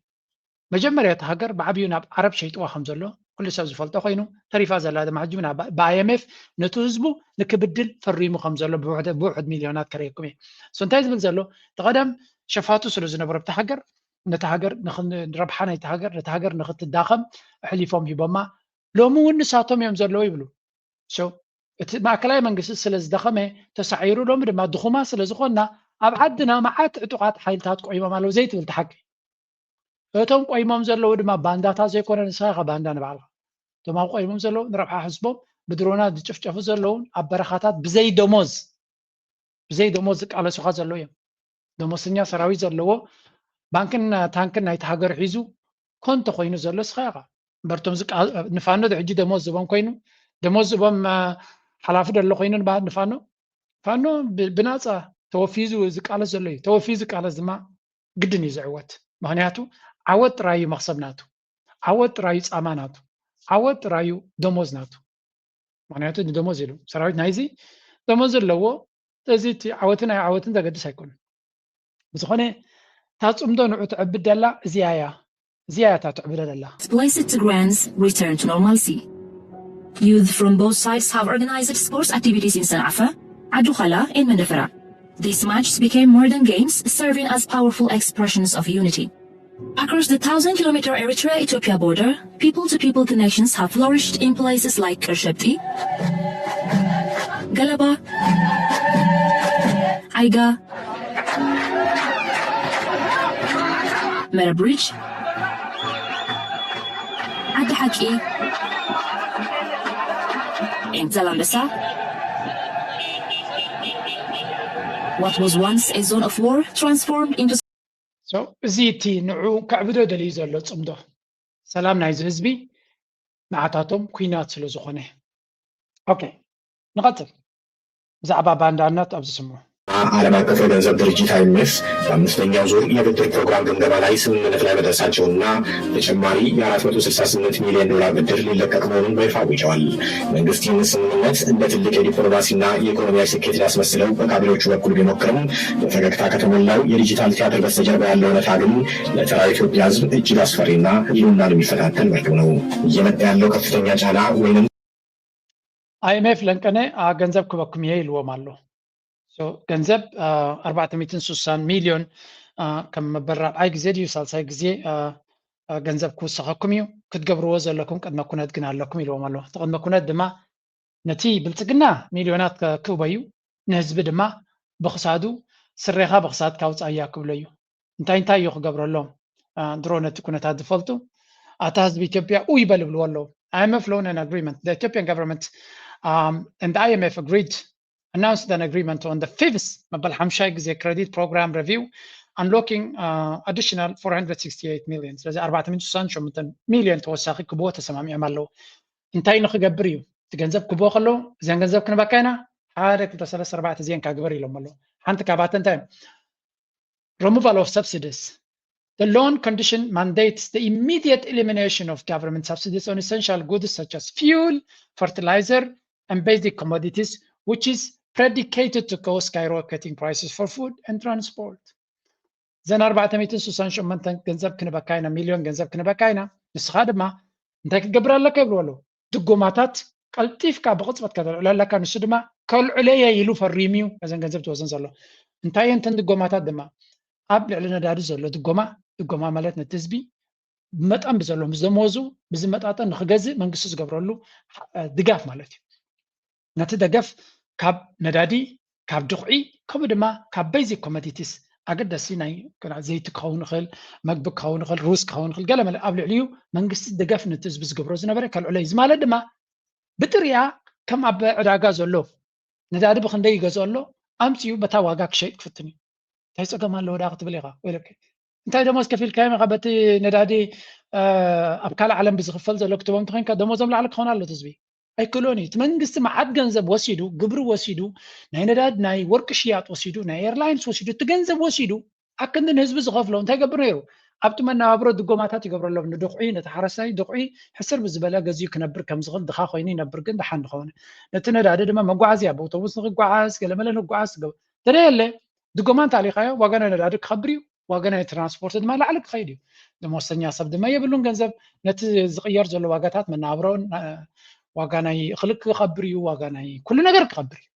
መጀመርያ እቲ ሃገር ብዓብዩ ናብ ዓረብ ሸይጥዋ ከም ዘሎ ኩሉ ሰብ ዝፈልጦ ኮይኑ ተሪፋ ዘላ ድማ ሕጂ ብ I M F ነቲ ህዝቡ ንክብድል ፈሪሙ ከም ዘሎ ብውሕድ ሚልዮናት ከርእየኩም እየ። እሱ እንታይ ዝብል ዘሎ እቲ ቀደም ሸፋቱ ስለ ዝነበሩ ኣብቲ ሃገር ነቲ ሃገር ረብሓ ናይቲ ሃገር ነቲ ሃገር ንክትዳኸም ኣሕሊፎም ሂቦማ። ሎሚ እውን ንሳቶም እዮም ዘለዉ ይብሉ። እቲ ማእከላይ መንግስቲ ስለ ዝደኸመ ተሳዒሩ ሎሚ ድማ ድኹማ ስለ ዝኾንና ኣብ ዓድና መዓት ዕጡቓት ሓይልታት ቆይሞም ኣለዉ ዘይትብል ትሓቂ። እቶም ቆይሞም ዘለዉ ድማ ባንዳታት ዘይኮነ ንስኻ ኢኻ ባንዳ ንባዕልኻ። እቶም ኣብ ቆይሞም ዘለዉ ንረብሓ ህዝቦም ብድሮናት ዝጭፍጨፉ ዘለዉን ኣብ በረኻታት ብዘይ ደሞዝ ብዘይ ደሞዝ ዝቃለሱኻ ዘለዉ እዮም። ደሞዝተኛ ሰራዊት ዘለዎ ባንክን ታንክን ናይቲ ሃገር ሒዙ ኮንቶ ኮይኑ ዘሎ ንስኻ ኢኻ። እምበር እቶም ንፋኖ ዶ ሕጂ ደሞዝ ዝቦም ኮይኑ ደሞዝ ዝቦም ሓላፊ ደሎ ኮይኑ ንፋኖ ፋኖ ብናፃ ተወፊዩ ዝቃለስ ዘሎ እዩ። ተወፊዩ ዝቃለስ ድማ ግድን እዩ ዝዕወት። ምክንያቱ ዓወት ጥራይ እዩ መክሰብ ናቱ። ዓወት ጥራይ እዩ ፃማ ናቱ። ዓወት ጥራይ እዩ ደሞዝ ናቱ። ምክንያቱ ንደሞዝ ኢሉ ሰራዊት ናይዚ ደሞዝ ዘለዎ እዚ እቲ ዓወትን ኣይ ዓወትን ዘገድስ ኣይኮነን። ብዝኾነ እታ ፅምዶ ንዑ ትዕብድ ደላ እዚኣ እያ። እዚኣ እያ እታ ትዕብዶ ደላ። Displaced Tigrayans return to normalcy. Youth from both sides have organized sports activities in San'afa, Adukhala and Mandafara. These matches became more than games, serving as powerful expressions of unity. Across the thousand kilometer Eritrea-Ethiopia border, people-to-people connections have flourished in places like Kershepti, Galaba, Aiga, Merebridge, Adahaki, and Zalambesa. What was once a zone of war transformed into እዚ እቲ ንዑ ከዕብዶ ደልዩ ዘሎ ፅምዶ ሰላም ናይዚ ህዝቢ ንዓታቶም ኩናት ስለ ዝኾነ። ኦኬ ንቐፅል። ብዛዕባ ባንዳነት ኣብዚ ስምዑ። ዓለም አቀፍ የገንዘብ ድርጅት I M F በአምስተኛው ዙር የብድር ፕሮግራም ግምገማ ላይ ስምምነት ላይ መድረሳቸውና ተጨማሪ የ አራት መቶ ስልሳ ስምንት ሚሊዮን ዶላር ብድር ሊለቀቅ መሆኑን በይፋ አውጀዋል። መንግስት ይህን ስምምነት እንደ ትልቅ የዲፕሎማሲና የኢኮኖሚያዊ ስኬት ሊያስመስለው በካቢኔዎቹ በኩል ቢሞክርም በፈገግታ ከተሞላው የዲጂታል ቲያትር በስተጀርባ ያለው እውነታ ግን ለተራ ኢትዮጵያ ህዝብ እጅግ አስፈሪና ህልውናን የሚፈታተን መርዶ ነው። እየመጣ ያለው ከፍተኛ ጫና ወይንም I M F ለንቀነ ገንዘብ ክበኩም እየ ኢልዎም ኣሎ። ገንዘብ ኣርባዕተ ሚእትን ስሳን ሚልዮን ከም መበል ራብዓይ ግዜ ድዩ ሳልሳይ ግዜ ገንዘብ ክውሰኸኩም እዩ፣ ክትገብርዎ ዘለኩም ቅድመ ኩነት ግን ኣለኩም ኢልዎም ኣሎ። እቲ ቅድመ ኩነት ድማ ነቲ ብልፅግና ሚልዮናት ክእበዩ ንህዝቢ ድማ ብክሳዱ ስሬኻ ብክሳድካ ውፃእያ ክብሎ እዩ። እንታይ እንታይ እዩ ክገብረሎም? ድሮ ነቲ ኩነታት ዝፈልጡ ኣታ ህዝቢ ኢትዮጵያ ኡ ይበል ይብልዎ ኣለዉ። I M F loan and agreement, the Ethiopian government um, and the I M F agreed announced an agreement on the fifth መበል ሓምሻይ ግዜ credit program review unlocking additional four hundred sixty-eight million። ስለዚ ኣርባዕተ ሚእቲ ስሳን ሸሞንተን ሚልዮን ተወሳኺ ክብዎ ተሰማሚዖም ኣለዉ። እንታይ ንክገብር እዩ? እቲ ገንዘብ ክብዎ ከለዉ እዚን ገንዘብ ክንበካ ኢና፣ ሓደ ክልተ ሰለስተ ኣርባዕተ እዚን ካግበር ኢሎም ኣለዉ። ሓንቲ ካብኣተን እንታይ እዮም? Removal of subsidies. The loan condition mandates the immediate elimination of government subsidies on essential goods such as fuel, fertilizer, and basic commodities, which is predicated to cause skyrocketing prices for food and transport. እዘን ኣርባዕተ ሚእትን ስሳን ሸሞንተን ገንዘብ ክንበካ ኢና፣ ሚልዮን ገንዘብ ክንበካ ኢና። ንስኻ ድማ እንታይ ክትገብር ኣለካ ይብልዎ ኣለዉ። ድጎማታት ቀልጢፍካ ብቕጽበት ከተልዕሎ ኣለካ። ንሱ ድማ ከልዕሎ እየ ኢሉ ፈሪሙ እዩ ነዘን ገንዘብ ትወስን ዘሎ። እንታይ እየን እተን ድጎማታት ድማ? ኣብ ልዕሊ ነዳዲ ዘሎ ድጎማ፣ ድጎማ ማለት ነቲ ህዝቢ ብመጠን ብዘሎ፣ ምስ ደመወዙ ብዝመጣጠን ንክገዝእ መንግስቲ ዝገብረሉ ድጋፍ ማለት እዩ። ነቲ ደገፍ ካብ ነዳዲ፣ ካብ ድኹዒ፣ ከምኡ ድማ ካብ basic commodities፣ ኣገደሲ ናይ ዘይቲ ክኸውን ይኽእል፣ መግቢ ክኸውን ይኽእል፣ ሩዝ ክኸውን ይኽእል፣ ገለመለ ኣብ ልዕሊኡ መንግስቲ ደገፍ ነቲ ህዝቢ ዝገብሮ ዝነበረ ከልዕሎ እዩ። እዚ ማለት ድማ ብጥሪኣ ከም ኣብ ዕዳጋ ዘሎ ነዳዲ ብክንደይ ይገዝኦ ኣሎ ኣምፅኡ በታ ዋጋ ክሸይጥ ክፍትን እዩ። እንታይ ፀገም ኣለዎ ዳ ክትብል ኢኻ? ወይለከ እንታይ ደሞዝ ከፊልካዮም ኢኻ በቲ ነዳዲ ኣብ ካልእ ዓለም ብዝኽፈል ዘሎ ክትቦም ተኮይንካ ደሞዞም ላዕሊ ክኾን ኣሎ ህዝቢ ኣይክእሎን እዩ። እቲ መንግስቲ መዓት ገንዘብ ወሲዱ፣ ግብሪ ወሲዱ፣ ናይ ነዳድ ናይ ወርቂ ሽያጥ ወሲዱ፣ ናይ ኤርላይንስ ወሲዱ፣ እቲ ገንዘብ ወሲዱ ኣክንዲ ንህዝቢ ዝኸፍሎ እንታይ ገብር ነይሩ? ኣብቲ መነባብሮ ድጎማታት ይገብረሎም። ንድኹዒ፣ ነቲ ሓረስታይ ድኹዒ ሕስር ብዝበለ ገዚኡ ክነብር ከም ዝኽእል ድኻ ኮይኑ ይነብር፣ ግን ድሓን ድኸውን ነቲ ነዳዲ ድማ መጓዓዝያ ብኣውቶቡስ ንክጓዓዝ ገለመለ ንጓዓዝ ዝገብ- ተደየለ ድጎማ እንተኣሊኻዮ ዋጋ ናይ ነዳዲ ክኸብር እዩ፣ ዋጋ ናይ ትራንስፖርት ድማ ላዕሊ ክኸይድ እዩ። ደሞዝተኛ ሰብ ድማ የብሉን ገንዘብ ነቲ ዝቕየር ዘሎ ዋጋታት መነባብሮ፣ ዋጋ ናይ እኽሊ ክኸብር እዩ፣ ዋጋ ናይ ኩሉ ነገር ክኸብር እዩ።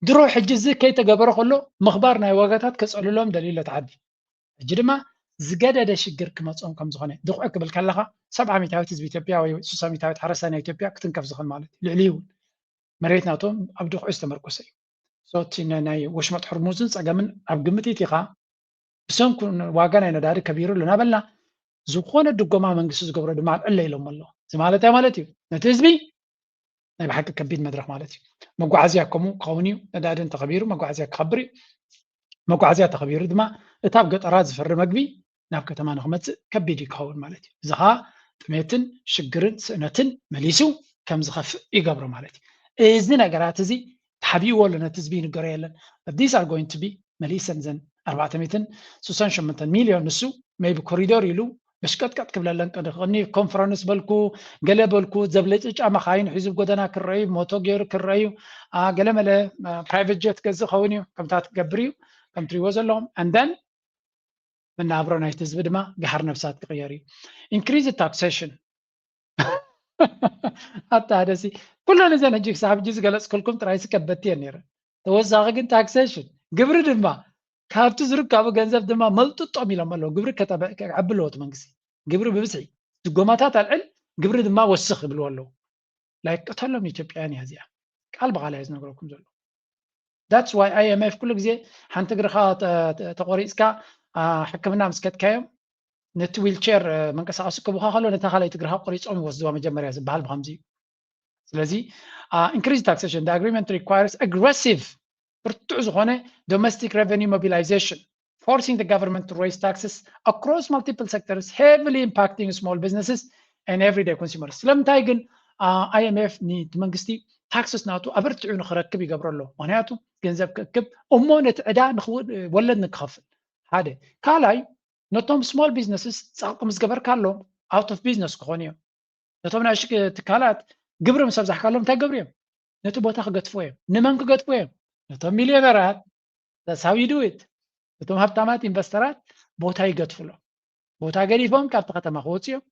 ድሮ ሕጂ እዚ ከይተገበረ ከሎ ምኽባር ናይ ዋጋታት ከፀልሎም ደልዩ ኣሎ ተዓዲ። ሕጂ ድማ ዝገደደ ሽግር ክመፅኦም ከም ዝኾነ ድቑዕ ክብል ከለኻ ሰብዓ ሚታዊት ህዝቢ ኢትዮጵያ ወይ ሱሳ ሚታዊት ሓረስታይ ናይ ኢትዮጵያ ክትንከፍ ዝኽእል ማለት እዩ። ልዕሊ እውን መሬት ናቶም ኣብ ድቑዕ ዝተመርኮሰ እዩ። እቲ ናይ ወሽመጥ ሕርሙዝን ፀገምን ኣብ ግምት ኢኻ ብሰንኩ ዋጋ ናይ ነዳዲ ከቢሩ ኣሎ እናበልና ዝኾነ ድጎማ መንግስቲ ዝገብሮ ድማ ኣልዕለ ኢሎም ኣሎ። እዚ ማለት እንታይ ማለት እዩ? ነቲ ህዝቢ ናይ ብሓቂ ከቢድ መድረኽ ማለት እዩ። መጓዓዝያ ከምኡ ክኸውን እዩ። ነዳዲ እንተኸቢሩ መጓዓዝያ ክኸብር እዩ። መጓዓዝያ ተኸቢሩ ድማ እታ ኣብ ገጠራት ዝፈሪ መግቢ ናብ ከተማ ንክመፅእ ከቢድ እዩ ክኸውን ማለት እዩ። እዚ ከዓ ጥሜትን ሽግርን ስእነትን መሊሱ ከም ዝኸፍእ ይገብሮ ማለት እዩ። እዚ ነገራት እዚ ተሓቢእዎ ኣሎ፣ ነቲ ህዝቢ ይንገሮ የለን። But these are going to be መሊሰን ዘን ኣርባዕተ ሚእትን ስሳን ሸሞንተን ሚልዮን ንሱ maybe ኮሪዶር ኢሉ መሽቀጥቀጥ ክብለለን ቅድሚ ኮንፈረንስ በልኩ ገለ በልኩ ዘብለጭጫ መኻይን ሒዙ ጎደና ክረዩ ሞቶ ገይሩ ክረዩ ገለመለ ፕራይቨት ጀት ገዝእ ኸውን እዩ ከምታት ክገብር እዩ ከም ትሪዎ ዘለኹም and then መናብሮ ናይቲ ህዝቢ ድማ ገሓር ነብሳት ክቕየር እዩ። Increase taxation ኣታ ደሲ ኩለን እዘን ሕጂ ክሳብ ሕጂ ዝገለፅክልኩም ጥራይ ስከበቲ እየን ነይረን። ተወሳኺ ግን ታክሴሽን ግብሪ ድማ ካብቲ ዝርከቡ ገንዘብ ድማ መልጥጦም ኢሎም ኣለዉ። ግብሪ ከዕቢ ኣለዎ እቲ መንግስቲ። ግብሪ ብብዝሒ ድጎማታት ኣልዕል፣ ግብሪ ድማ ወስኽ ይብልዎ ኣለዉ። ላይክ ቅተሎም ኢትዮጵያውያን እያ እዚኣ። ቃል ብቓል እየ ዝነግረኩም ዘሎ። That's why I M F ኩሉ ግዜ ሓንቲ እግርኻ ተቆሪፅካ ሕክምና ምስ ከድካዮም ነቲ ዊልቸር መንቀሳቀሲ ክቡካ ከሎ ነታ ካልኣይቲ እግርኻ ቆሪፆም ይወስድዋ መጀመርያ ዝበሃል ብከምዚ እዩ። ስለዚ increase taxation, the agreement requires aggressive ብርቱዕ ዝኾነ domestic revenue mobilization, forcing the government to raise taxes across multiple sectors, heavily impacting small businesses and everyday consumers. ስለምንታይ ግን I M F ነቲ መንግስቲ ታክስስ ናቱ ኣበርቲዑ ንክረክብ ይገብሮ ኣሎ? ምክንያቱ ገንዘብ ክእክብ እሞ ነቲ ዕዳ ወለድ ንክኸፍል ሓደ። ካልኣይ ነቶም small businesses ፃቕቂ ምስ ገበርካሎም out of business ክኾኑ እዮም። ነቶም ናይ ትካላት ግብሪ ምስ ኣብዛሕካሎም እንታይ ገብሩ እዮም? ነቲ ቦታ ክገድፍዎ እዮም። ንመን ክገድፍዎ እዮም? ነቶም ሚልዮነራት። That's how you do it። እቶም ሃብታማት ኢንቨስተራት ቦታ ይገድፍሎም። ቦታ ገዲፎም ካብቲ ከተማ ክወፁ እዮም።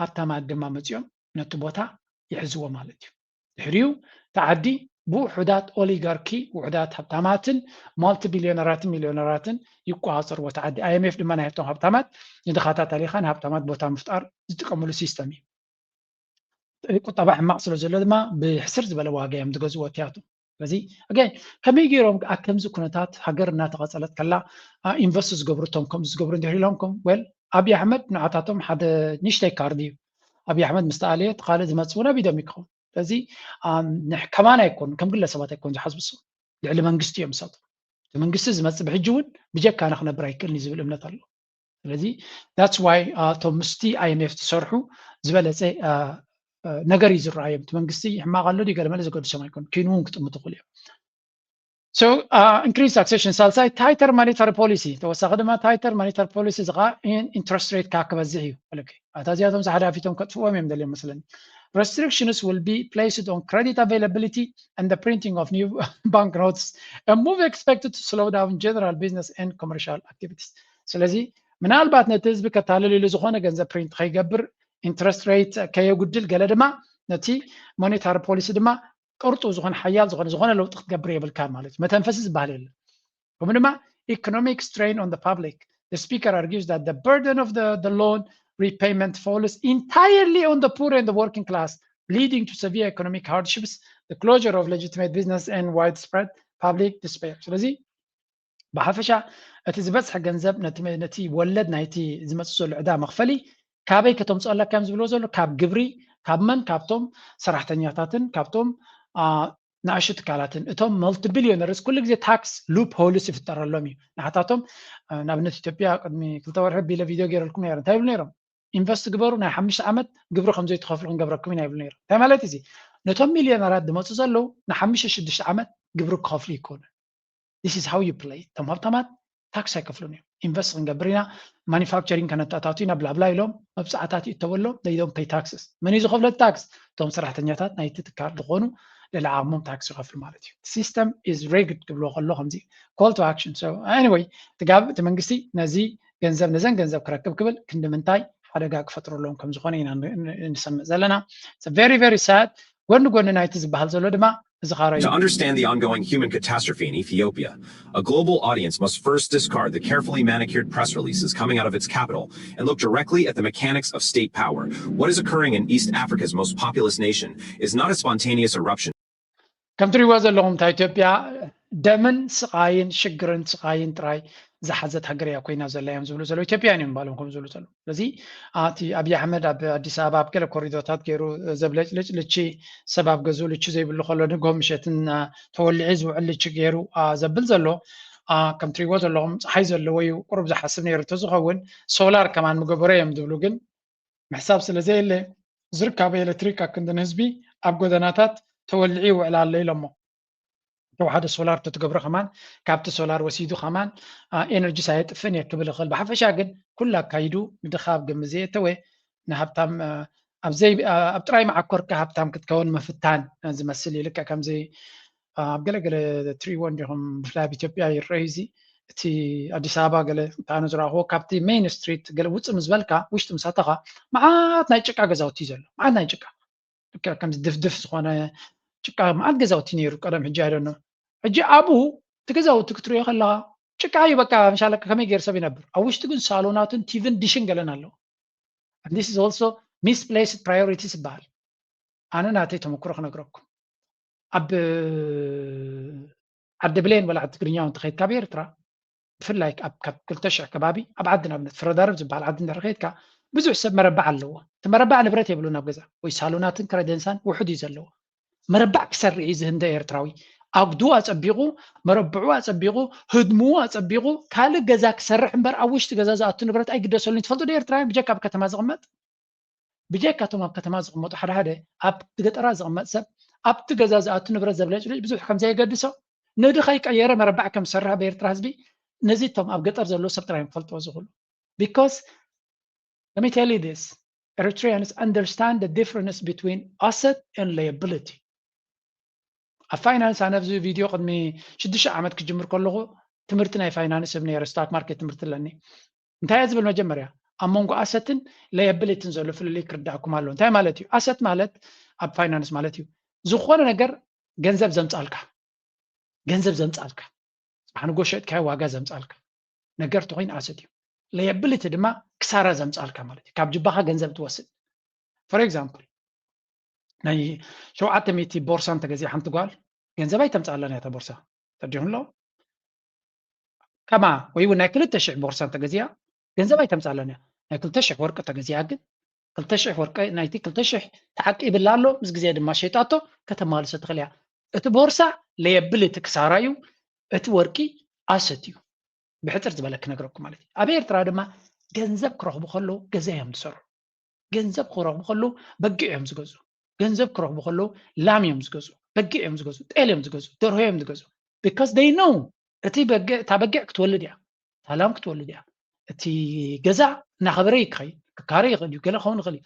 ሃብታማት ድማ መፂኦም ነቲ ቦታ ይሕዝዎ ማለት እዩ። ድሕሪኡ እቲ ዓዲ ብውሑዳት ኦሊጋርኪ ውሑዳት ሃብታማትን ማልቲ ቢልዮነራትን ሚልዮነራትን ይቆፃፀርዎ እቲ ዓዲ። I M F ድማ ናይቶም ሃብታማት ንድኻታት ኣሊኻ ንሃብታማት ቦታ ምፍጣር ዝጥቀምሉ ሲስተም እዩ። ቁጠባ ሕማቕ ስለ ዘሎ ድማ ብሕስር ዝበለ ዋጋ እዮም ዝገዝዎ እቲኣቶም። ስለዚ ኣገን ከመይ ገይሮም ኣብ ከምዚ ኩነታት ሃገር እናተቐፀለት ከላ ኢንቨስት ዝገብሩ እቶም ከምዚ ዝገብሩ እንድሕር ኢሎምኩም well ኣብይ ኣሕመድ ንዓታቶም ሓደ ንእሽተይ ካርድ እዩ። ኣብይ ኣሕመድ ምስ ተኣለየ እቲ ካልእ ዝመፅእ እውን ኣብ ኢዶም ይከውን። ስለዚ ከማን ኣይኮኑ ከም ግለሰባት ኣይኮኑ ዝሓስቡ እሱ ልዕሊ መንግስቲ እዮም ዝሳተፉ። እቲ መንግስቲ ዝመፅእ ብሕጂ እውን ብጀካና ክነብር ኣይክእልን እዩ ዝብል እምነት ኣሎ። ስለዚ that's why እቶም ምስቲ I M F ዝሰርሑ ዝበለፀ ነገር እዩ ዝረኣዮም። እቲ መንግስቲ ሕማቕ ኣሎ ድዩ ገለመለ ዘገድሶም ኣይኮን፣ ኪኑ እውን ክጥምቱ ይኽእሉ እዮም። So increase taxation፣ ሳልሳይ tighter monetary policy፣ ተወሳኺ ድማ tighter monetary policy እዚ ከዓ interest rate ከዓ ክበዝሕ እዩ። ኣታ እዚኣቶም ዝሓዳፊቶም ከጥፍዎም እዮም ደልዮም መስለኒ። Restrictions will be placed on credit availability and the printing of new banknotes, a move expected to slow down general business and commercial activities። ስለዚ ምናልባት ነቲ ህዝቢ ከታልል ኢሉ ዝኾነ ገንዘብ ፕሪንት ከይገብር፣ interest rate ከየጉድል፣ ገለ ድማ ነቲ monetary policy ድማ ቅርጡ ዝኾነ ሓያል ዝኾነ ዝኾነ ለውጢ ክትገብር የብልካ ማለት እዩ። መተንፈሲ ዝበሃል የለን። ከምኡ ድማ economic strain on the public። The speaker argues that the burden of the, the loan repayment falls entirely on the poor and the working class, leading to severe economic hardships, the closure of legitimate business and widespread public despair። ስለዚ ብሓፈሻ እቲ ዝበፅሐ ገንዘብ ነቲ ወለድ ናይቲ ዝመፅእ ዘሎ ዕዳ መኽፈሊ ካበይ ከተምፅኦ ኣለካ እዮም ዝብልዎ ዘሎ? ካብ ግብሪ። ካብ መን? ካብቶም ሰራሕተኛታትን ካብቶም ንኣሽቱ ትካላትን። እቶም multi billionaires ኩሉ ግዜ tax loopholes ይፍጠረሎም እዩ። ንሓታቶም ንኣብነት ኢትዮጵያ ቅድሚ ክልተ ወርሒ ቢለ ቪድዮ ገይረልኩም ነይረ። እንታይ ይብሉ ነይሮም? ኢንቨስት ግበሩ፣ ናይ ሓሙሽተ ዓመት ግብሪ ከም ዘይትኸፍሉ ክንገብረኩም ኢና ይብሉ ነይሮም። እንታይ ማለት እዚ? ነቶም ሚልዮነራት ዝመፁ ዘለዉ ንሓሙሽተ ሽዱሽተ ዓመት ግብሪ ክኸፍሉ ይኮኑ። This is how you play። እቶም ሃብታማት ታክስ ኣይከፍሉን እዮም። ኢንቨስት ክንገብር ኢና፣ ማኒፋክቸሪንግ ከነተኣታቱ ኢና ብላብላ ኢሎም መብፃዕታት ይእተወሎም። They don't pay taxes። መን እዩ ዝኸፍሎ ታክስ? እቶም ሰራሕተኛታት ናይቲ ትካል ዝኾኑ ልዕሊ ዓቕሞም ታክስ ይኸፍሉ ማለት እዩ። System is rigged ክብልዎ ከሎ ከምዚ call to action። So anyway እቲ ጋብ እቲ መንግስቲ ነዚ ገንዘብ ነዘን ገንዘብ ክረክብ ክብል ክንዲ ምንታይ ሓደጋ ክፈጥረሎም ከም ዝኾነ ኢና ንሰምዕ ዘለና። Very very sad። ጎኒ ጎኒ ናይቲ ዝበሃል ዘሎ ድማ እዚ ካራ እዩ። To understand the ongoing human catastrophe in Ethiopia, a global audience must first discard the carefully manicured press releases coming out of its capital and look directly at the mechanics of state power. What is occurring in East Africa's most populous nation is not a spontaneous eruption. ከም ትሪእዎ ዘለኹም እታ ኢትዮጵያ ደምን ስቓይን ሽግርን ስቓይን ጥራይ ዝሓዘት ሃገር እያ ኮይና ዘላ እዮም ዝብሉ ዘለዉ። ኢትዮጵያውያን እዮም ባሎም ከም ዝብሉ ዘለዉ። ስለዚ እቲ ኣብይ ኣሕመድ ኣብ ኣዲስ ኣበባ ኣብ ገለ ኮሪዶታት ገይሩ ዘብለጭልጭ ልቺ፣ ሰብ ኣብ ገዝኡ ልቺ ዘይብሉ ከሎ ንግሆ ምሸትን ተወሊዒ ዝውዕል ልቺ ገይሩ ዘብል ዘሎ፣ ከም ትሪእዎ ዘለኹም ፀሓይ ዘለዎ እዩ። ቁሩብ ዝሓስብ ነይሩ እንተዝኸውን ሶላር ከማን ምገበሮ እዮም ዝብሉ፣ ግን ምሕሳብ ስለ ዘየለ ዝርካበ ኤሌክትሪክ ኣክንዲ ንህዝቢ ኣብ ጎደናታት ተወሊዑ ይውዕል ኣሎ ኢሎሞ። ተወሓደ ሶላር ተትገብሮ ከማን ካብቲ ሶላር ወሲዱ ከማን ኤነርጂ ሳየጥፍን እየ ክብል ይኽእል። ብሓፈሻ ግን ኩሉ ኣካይዱ ንድኻ ኣብ ግምት ዘየተወ ንሃብታም ኣብ ጥራይ መዓኮርካ ሃብታም ክትከውን ምፍታን ዝመስል እዩ። ልክዕ ከምዚ ኣብ ገለገለ ትሪእዎ እንዲኹም ብፍላይ ኣብ ኢትዮጵያ ይረኣዩ። እዚ እቲ ኣዲስ ኣበባ ገለ ኣነ ዝረኣኽዎ ካብቲ ሜይን ስትሪት ገለ ውፅእ ምስ በልካ ውሽጢ ምስ ኣተኻ መዓት ናይ ጭቃ ገዛውቲ እዩ ዘሎ። መዓት ናይ ጭቃ ልክዕ ከምዚ ድፍድፍ ዝኾነ ጭቃ መዓት ገዛውቲ ነይሩ ቀደም። ሕጂ ኣይደኖ ሕጂ ኣብኡ እቲ ገዛውቲ ክትሪኦ ከለኻ ጭቃ እዩ በቃ። ምሻለካ ከመይ ገይር ሰብ ይነብር? ኣብ ውሽጢ ግን ሳሎናትን ቲቪን ዲሽን ገለን ኣለዎ። This is also misplaced priorities ይበሃል። ኣነ ናተይ ተመክሮ ክነግረኩም። ኣብ ዓዲ ብሌን ወላ ዓዲ ትግርኛ እንተኸይድካ ኣብ ኤርትራ ብፍላይ ካብ ክልተ ሽሕ ከባቢ ኣብ ዓዲ ንኣብነት ፍረዳርብ ዝበሃል ዓዲ እንድሕር ከይድካ ብዙሕ ሰብ መረባዕ ኣለዎ። እቲ መረባዕ ንብረት የብሉን ኣብ ገዛ ወይ ሳሎናትን ክረደንሳን ውሑድ እዩ ዘለዎ። መረባዕ ክሰርሕ እዩ ዝህንደ ኤርትራዊ። ኣጉድኡ ኣጸቢቑ፣ መረብዑ ኣጸቢቑ፣ ህድምኡ ኣጸቢቑ፣ ካልእ ገዛ ክሰርሕ እምበር ኣብ ውሽጢ ገዛ ዝኣቱ ንብረት ኣይግደሰሉን። ትፈልጡ ዶ ኤርትራውያን ብጀካ ኣብ ከተማ ዝቕመጥ? ብጀካ እቶም ኣብ ከተማ ዝቕመጡ ሓደ ሓደ ኣብ ገጠራት ዝቕመጥ ሰብ ኣብቲ ገዛ ዝኣቱ ንብረት ዘብለጭልጭ ብዙሕ ከም ዘየገድሶ ንድኻ ይቀየረ መረባዕ ከም ዝሰርሕ ኣብ ኤርትራ ህዝቢ ነዚ እቶም ኣብ ገጠር ዘለዉ ሰብ ጥራይ እዮም ክፈልጥዎ ዝኽእሉ። Because let me tell you this, Eritreans understand the difference between asset and liability. ኣብ ፋይናንስ ኣነ ኣብዚ ቪድዮ ቅድሚ ሽዱሽተ ዓመት ክጅምር ከለኹ ትምህርቲ ናይ ፋይናንስ እብ ነይረ ስታክ ማርኬት ትምህርቲ ኣለኒ። እንታይ እየ ዝብል መጀመርያ ኣብ መንጎ ኣሰትን ለየብሊትን ዘሎ ፍልልይ ክርዳእኩም ኣሎ። እንታይ ማለት እዩ? ኣሰት ማለት ኣብ ፋይናንስ ማለት እዩ ዝኾነ ነገር ገንዘብ ዘምፃልካ ገንዘብ ዘምፃልካ ጽባሕ ንጎ ሸጥካዮ ዋጋ ዘምፃልካ ነገር ተኮይን ኣሰት እዩ። ለየብሊቲ ድማ ክሳራ ዘምፃልካ ማለት እዩ። ካብ ጅባኻ ገንዘብ ትወስድ። For example ናይ ሸውዓተ ሚእቲ ቦርሳ እንተገዚኣ ሓንቲ ጓል ገንዘብ ኣይተምፃለን እያ እታ ቦርሳ ተዲኹም ኣሎ ከማ ወይ እውን ናይ ክልተ ሽሕ ቦርሳ እንተገዚኣ ገንዘብ ኣይተምፃለን እያ። ናይ ክልተ ሽሕ ወርቂ እንተገዚኣ ግን ክልተ ሽሕ ወርቂ ናይቲ ክልተ ሽሕ ተዓቂብላ ኣሎ ምስ ግዜ ድማ ሸይጣቶ ከተማልሶ ትኽእል እያ። እቲ ቦርሳ ለየብሊቲ ክሳራ እዩ። እቲ ወርቂ ኣሰት እዩ። ብሕፅር ዝበለ ክነግረኩም ማለት እዩ። ኣብ ኤርትራ ድማ ገንዘብ ክረኽቡ ከለዉ ገዛ እዮም ዝሰርሑ። ገንዘብ ክረኽቡ ከለዉ በጊዕ እዮም ዝገዝኡ። ገንዘብ ክረኽቡ ከለዉ ላም እዮም ዝገዝኡ፣ በጊዕ እዮም ዝገዝኡ፣ ጤል እዮም ዝገዝኡ፣ ደርሆ እዮም ዝገዝኡ። Because they know እቲ በጊዕ፣ እታ በጊዕ ክትወልድ እያ፣ እታ ላም ክትወልድ እያ። እቲ ገዛ እናኸበረ ይክኸይ ክካረ ይኽእል እዩ፣ ገለ ክኸውን ይኽእል እዩ።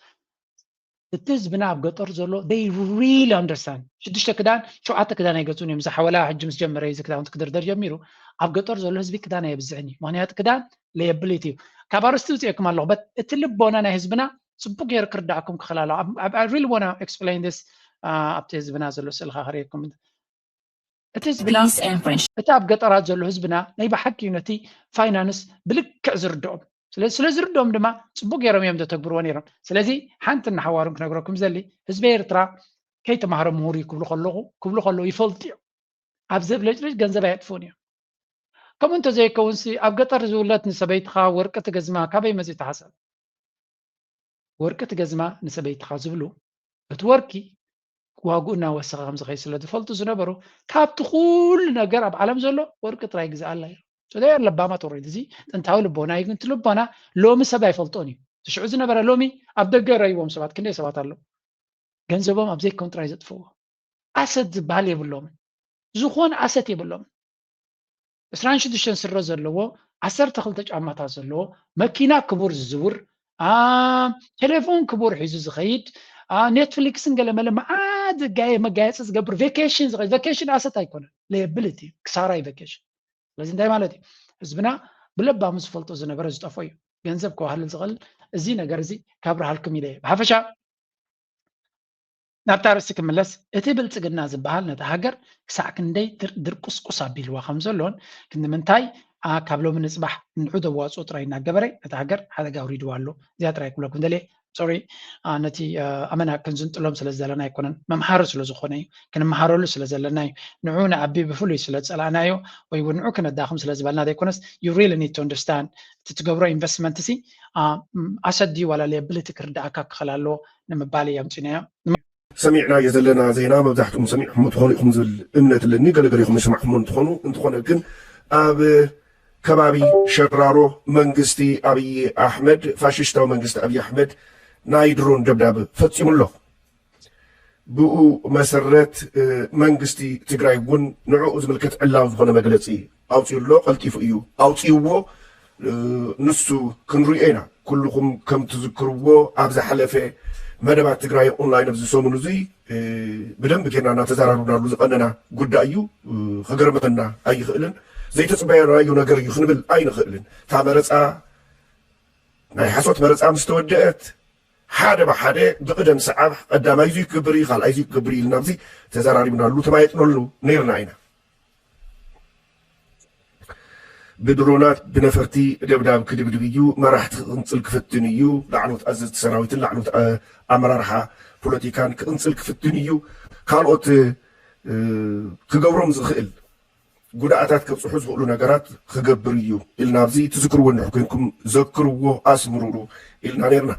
እቲ ህዝብና ኣብ ገጠር ዘሎ they really understand። ሽዱሽተ ክዳን ሸውዓተ ክዳን ኣይገዝኡን እዮም። ዝሓወላ ሕጂ ምስ ጀመረ እዚ ክዳውንቲ ክድርደር ጀሚሩ። ኣብ ገጠር ዘሎ ህዝቢ ክዳን ኣየብዝሕን እዩ፣ ምክንያቱ ክዳን ለየብሊቲ እዩ። ካብ ኣርስቲ ውፅኤኩም ኣለኹ በት እቲ ልቦና ናይ ህዝብና ፅቡቅ ገይሩ ክርዳእኩም ክኽእል ኣለዎ። I really wanna explain this ኣብቲ ህዝብና ዘሎ ስእልካ ክርእየኩም። እቲ ህዝብና እቲ ኣብ ገጠራት ዘሎ ህዝብና ናይ ብሓቂ ነቲ ፋይናንስ ብልክዕ ዝርድኦም ስለ ዝርድኦም ድማ ፅቡቅ ገይሮም እዮም ዘተግብርዎ ነይሮም። ስለዚ ሓንቲ ንሓዋሩን ክነግረኩም ዘሊ ህዝቢ ኤርትራ ከይተማህረ ምሁር እዩ ክብሉ ከለኹ ክብሉ ከለዉ ይፈልጡ እዮም። ኣብ ዘብለጭልጭ ገንዘብ ኣየጥፍኡን እዮም። ከምኡ እንተዘይከውንሲ ኣብ ገጠር ዝውለድ ንሰበይትኻ ወርቂ ትገዝማ ካበይ መፂኡ ተሓሰብ? ወርቂ ትገዝማ ንሰበይትኻ ዝብሉ እቲ ወርቂ ዋግኡ እናወሰኸ ከም ዝኸይድ ስለ ዝፈልጡ ዝነበሩ ካብቲ ኩሉ ነገር ኣብ ዓለም ዘሎ ወርቂ ጥራይ ግዝኣላ እዮም። ስለዚ ለባማት ወረድ እዚ ጥንታዊ ልቦና እዩ። ግን እቲ ልቦና ሎሚ ሰብ ኣይፈልጦን እዩ። ትሽዑ ዝነበረ ሎሚ ኣብ ደገ ረይዎም ሰባት ክንደይ ሰባት ኣለዉ ገንዘቦም ኣብ ዘይከውን ጥራይ ዘጥፍዎ። ኣሰት ዝበሃል የብሎምን። ዝኾነ ኣሰት የብሎምን። ዕስራን ሽዱሽተን ስረ ዘለዎ ዓሰርተ ክልተ ጫማታት ዘለዎ መኪና ክቡር ዝዝውር ቴሌፎን ክቡር ሒዙ ዝኸይድ ኔትፍሊክስን ገለመለ መዓት መጋየፂ ዝገብር ቬኬሽን ዝኸይድ ቬኬሽን ኣሰት ኣይኮነን። ለየብልቲ ክሳራ እዩ ቬኬሽን። ስለዚ እንታይ ማለት እዩ? ህዝብና ብለባሙ ዝፈልጦ ዝነበረ ዝጠፎ እዩ። ገንዘብ ክባህልል ዝኽእል እዚ ነገር እዚ ከብርሃልኩም ኢለ እየ። ብሓፈሻ ናብታ ርእሲ ክምለስ፣ እቲ ብልጽግና ዝበሃል ነታ ሃገር ክሳዕ ክንደይ ድርቁስቁስ ኣቢልዋ ከም ዘሎን ክንዲ ምንታይ ካብ ሎሚ ንጽባሕ ንዑ ዘዋጽኦ ጥራይ እናገበረ ነታ ሃገር ሓደጋ ኣውሪድዋ ኣሎ። እዚኣ ጥራይ ክብለኩም ደልየ። ሶሪ፣ ነቲ ኣመና ክንዝንጥሎም ስለ ዝደለና ኣይኮነን፣ መምሃሪ ስለ ዝኾነ እዩ፣ ክንመሃረሉ ስለ ዘለና እዩ። ንዑ ንኣቢ ብፍሉይ ስለ ዝጸላእናዮ ወይ እውን ንዑ ክነዳኽም ስለ ዝበልና ዘይኮነስ፣ you really need to understand እቲ ትገብሮ ኢንቨስትመንት ሲ ኣሰት ድዩ ዋላ ሊያብሊቲ ክርዳእካ ክኽእል ኣለዎ ንምባል እየ ኣምፂናዮ። ሰሚዕናዮ ዘለና ዜና መብዛሕትኹም ሰሚዕኹም ትኾኑ ኢኹም ዝብል እምነት ኣለኒ። ገለገለ ኢኹም ዝሰማዕኹሞ እንትኾኑ፣ እንተኾነ ግን ኣብ ከባቢ ሸራሮ መንግስቲ ኣብይ ኣሕመድ፣ ፋሽስታዊ መንግስቲ ኣብይ ኣሕመድ ናይ ድሮን ደብዳብ ፈፂሙ ኣሎ። ብኡ መሰረት መንግስቲ ትግራይ እውን ንዕኡ ዝምልከት ዕላዊ ዝኾነ መግለፂ ኣውፂኡ ኣሎ። ቀልጢፉ እዩ ኣውፂእዎ። ንሱ ክንሪኦ ኢና። ኩልኹም ከም ትዝክርዎ ኣብ ዝሓለፈ መደባት ትግራይ ኦንላይን ኣብዚ ሰሙን እዙይ ብደንብ ጌርና እናተዘራረብናሉ ዝቐነና ጉዳይ እዩ። ክገርመና ኣይኽእልን። ዘይተፅበያናዮ ነገር እዩ ክንብል ኣይንኽእልን። እታ መረፃ ናይ ሓሶት መረፃ ምስ ተወደአት ሓደ ብሓደ ብቕደም ሰዓብ ቀዳማይ እዙይ ክገብር እዩ፣ ካልኣይ እዙይ ክገብር እዩ ኢልና ኣብዚ ተዘራሪብናሉ ተማየጥነሉ ነይርና ኢና። ብድሮናት ብነፈርቲ ደብዳብ ክድብድብ እዩ፣ መራሕቲ ክቕንፅል ክፍትን እዩ፣ ላዕሎት ኣዘዝቲ ሰራዊትን ላዕሎት ኣመራርሓ ፖለቲካን ክቕንፅል ክፍትን እዩ፣ ካልኦት ክገብሮም ዝኽእል ጉድኣታት ከብፅሑ ዝኽእሉ ነገራት ክገብር እዩ ኢልና ኣብዚ ትዝክርዎ እንድሕር ኮንኩም ዘክርዎ ኣስምሩሉ ኢልና ነርና።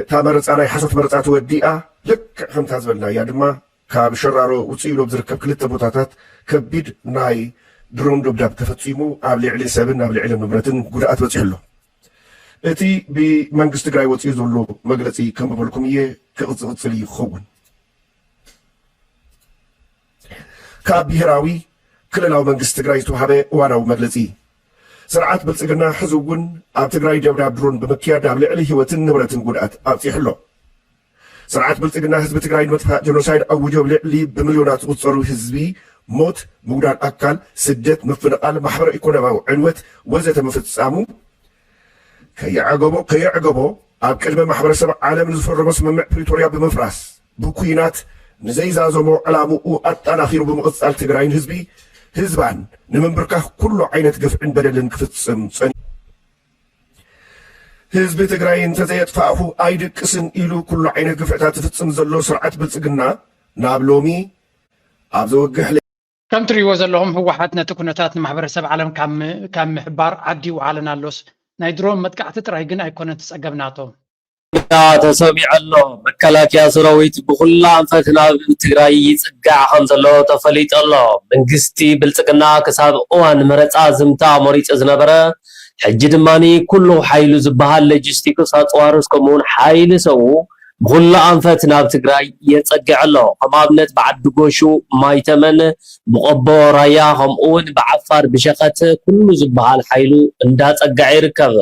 እታ መረፃ ናይ ሓሶት መረፃ ተወዲኣ ልክዕ ከምታ ዝበልናያ ድማ ካብ ሸራሮ ውፅእ ኢሉ ኣብ ዝርከብ ክልተ ቦታታት ከቢድ ናይ ድሮን ደብዳብ ተፈፂሙ ኣብ ልዕሊ ሰብን ኣብ ልዕሊ ንብረትን ጉድኣት በፂሑ ኣሎ። እቲ ብመንግስቲ ትግራይ ወፂኡ ዘሎ መግለፂ ከም ዝበልኩም እየ ክቕፅል እዩ ክኸውን። ካብ ብሄራዊ ክልላዊ መንግስቲ ትግራይ ዝተዋሃበ እዋናዊ መግለፂ። ስርዓት ብልፅግና ሕዚ እውን ኣብ ትግራይ ደብዳብ ድሮን ብምክያድ ኣብ ልዕሊ ህይወትን ንብረትን ጉድኣት ኣብፂሑ ኣሎ። ስርዓት ብልፅግና ህዝቢ ትግራይ ንምጥፋእ ጀኖሳይድ ኣውጆ ኣብ ልዕሊ ብሚልዮናት ዝቁፀሩ ህዝቢ ሞት፣ ምጉዳል ኣካል፣ ስደት፣ ምፍንቓል፣ ማሕበረ ኢኮኖሚያዊ ዕንወት ወዘተ ምፍፃሙ ከየዕገቦ ከየዕገቦ ኣብ ቅድሚ ማሕበረሰብ ዓለም ንዝፈረሞ ስምምዕ ፕሪቶርያ ብምፍራስ ብኩናት ንዘይዛዘሞ ዕላምኡ ኣጠናኺሩ ብምቕፃል ትግራይን ህዝቢ ህዝባን ንምንብርካኽ ኩሉ ዓይነት ግፍዕን በደልን ክፍፅም ፀኒሑ። ህዝቢ ትግራይ እንተዘየጥፋእኹ ኣይድቅስን ኢሉ ኩሉ ዓይነት ግፍዕታት ዝፍፅም ዘሎ ስርዓት ብልፅግና ናብ ሎሚ ኣብ ዘወግሕ ከም ትሪእዎ ዘለኹም ህወሓት ነቲ ኩነታት ንማሕበረሰብ ዓለም ካብ ምሕባር ዓዲ ይውዓለን ኣሎስ ናይ ድሮን መጥቃዕቲ ጥራይ ግን ኣይኮነን እቲ ጸገም ናቶም። ዜና ተሰሚዑ ኣሎ። መከላከያ ሰራዊት ብኹላ ኣንፈት ናብ ትግራይ ይጽጋዕ ከም ዘሎ ተፈሊጡ ኣሎ። መንግስቲ ብልጽግና ክሳብ እዋን መረጻ ዝምታ መሪጹ ዝነበረ፣ ሕጂ ድማ ኩሉ ሓይሉ ዝበሃል ሎጂስቲክስ፣ ኣጽዋርስ ከምኡውን ሓይሊ ሰው ብኹሉ ኣንፈት ናብ ትግራይ የጸግዕ ኣሎ። ከም ኣብነት ብዓዲ ጎሹ፣ ማይተመን፣ ብቆቦ ራያ ከምኡ እውን ብዓፋር ብሸኸት ኩሉ ዝበሃል ሓይሉ እንዳጸግዐ ይርከብ።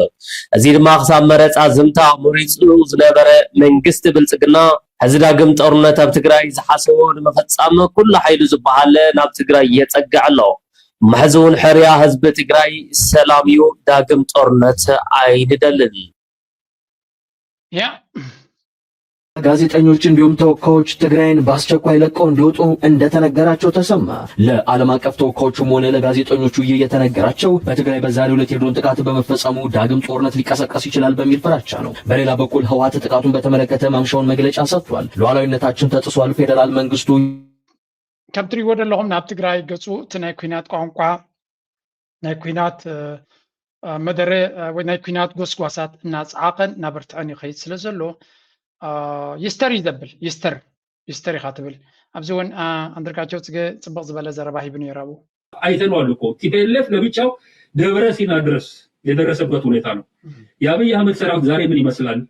እዚ ድማ ክሳብ መረፃ ዝምታ መሪፁ ዝነበረ መንግስቲ ብልፅግና ሕዚ ዳግም ጦርነት ኣብ ትግራይ ዝሓሰቦ ንምፍፃም ኩሉ ሓይሉ ዝበሃል ናብ ትግራይ የፀግዕ ኣሎ። እሞ ሕዚ እውን ሕርያ ህዝቢ ትግራይ ሰላም እዩ፣ ዳግም ጦርነት ኣይንደልን። ያ ጋዜጠኞች እንዲሁም ተወካዮች ትግራይን በአስቸኳይ ለቀው እንዲወጡ እንደተነገራቸው ተሰማ። ለዓለም አቀፍ ተወካዮቹም ሆነ ለጋዜጠኞቹ ይህ የተነገራቸው በትግራይ በዛሬው ዕለት የድሮን ጥቃት በመፈጸሙ ዳግም ጦርነት ሊቀሰቀስ ይችላል በሚል ፍራቻ ነው። በሌላ በኩል ህወሓት ጥቃቱን በተመለከተ ማምሻውን መግለጫ ሰጥቷል። ሉዓላዊነታችን ተጥሷል፣ ፌዴራል መንግስቱ ከም ትሪእዎ ዘለኹም ናብ ትግራይ ገፁ እቲ ናይ ኩናት ቋንቋ ናይ ኩናት መደረ ወይ ናይ ኩናት ጎስጓሳት እናፀዓቐን እናበርትዐን ይኸይድ ስለ ዘሎ ይስተር እዩ ዘብል። ይስተር ይስተር ኢኻ ትብል። ኣብዚ እውን ኣንድርጋቸው ፅገ ፅብቕ ዝበለ ዘረባ ሂቡ ነይሩ ኣብኡ። አይተነዋል እኮ ቲፒኤልኤፍ ለብቻው ደብረ ሲና ድረስ የደረሰበት ሁኔታ ነው። የአብይ አህመድ ሰራዊት ዛሬ ምን ይመስላል?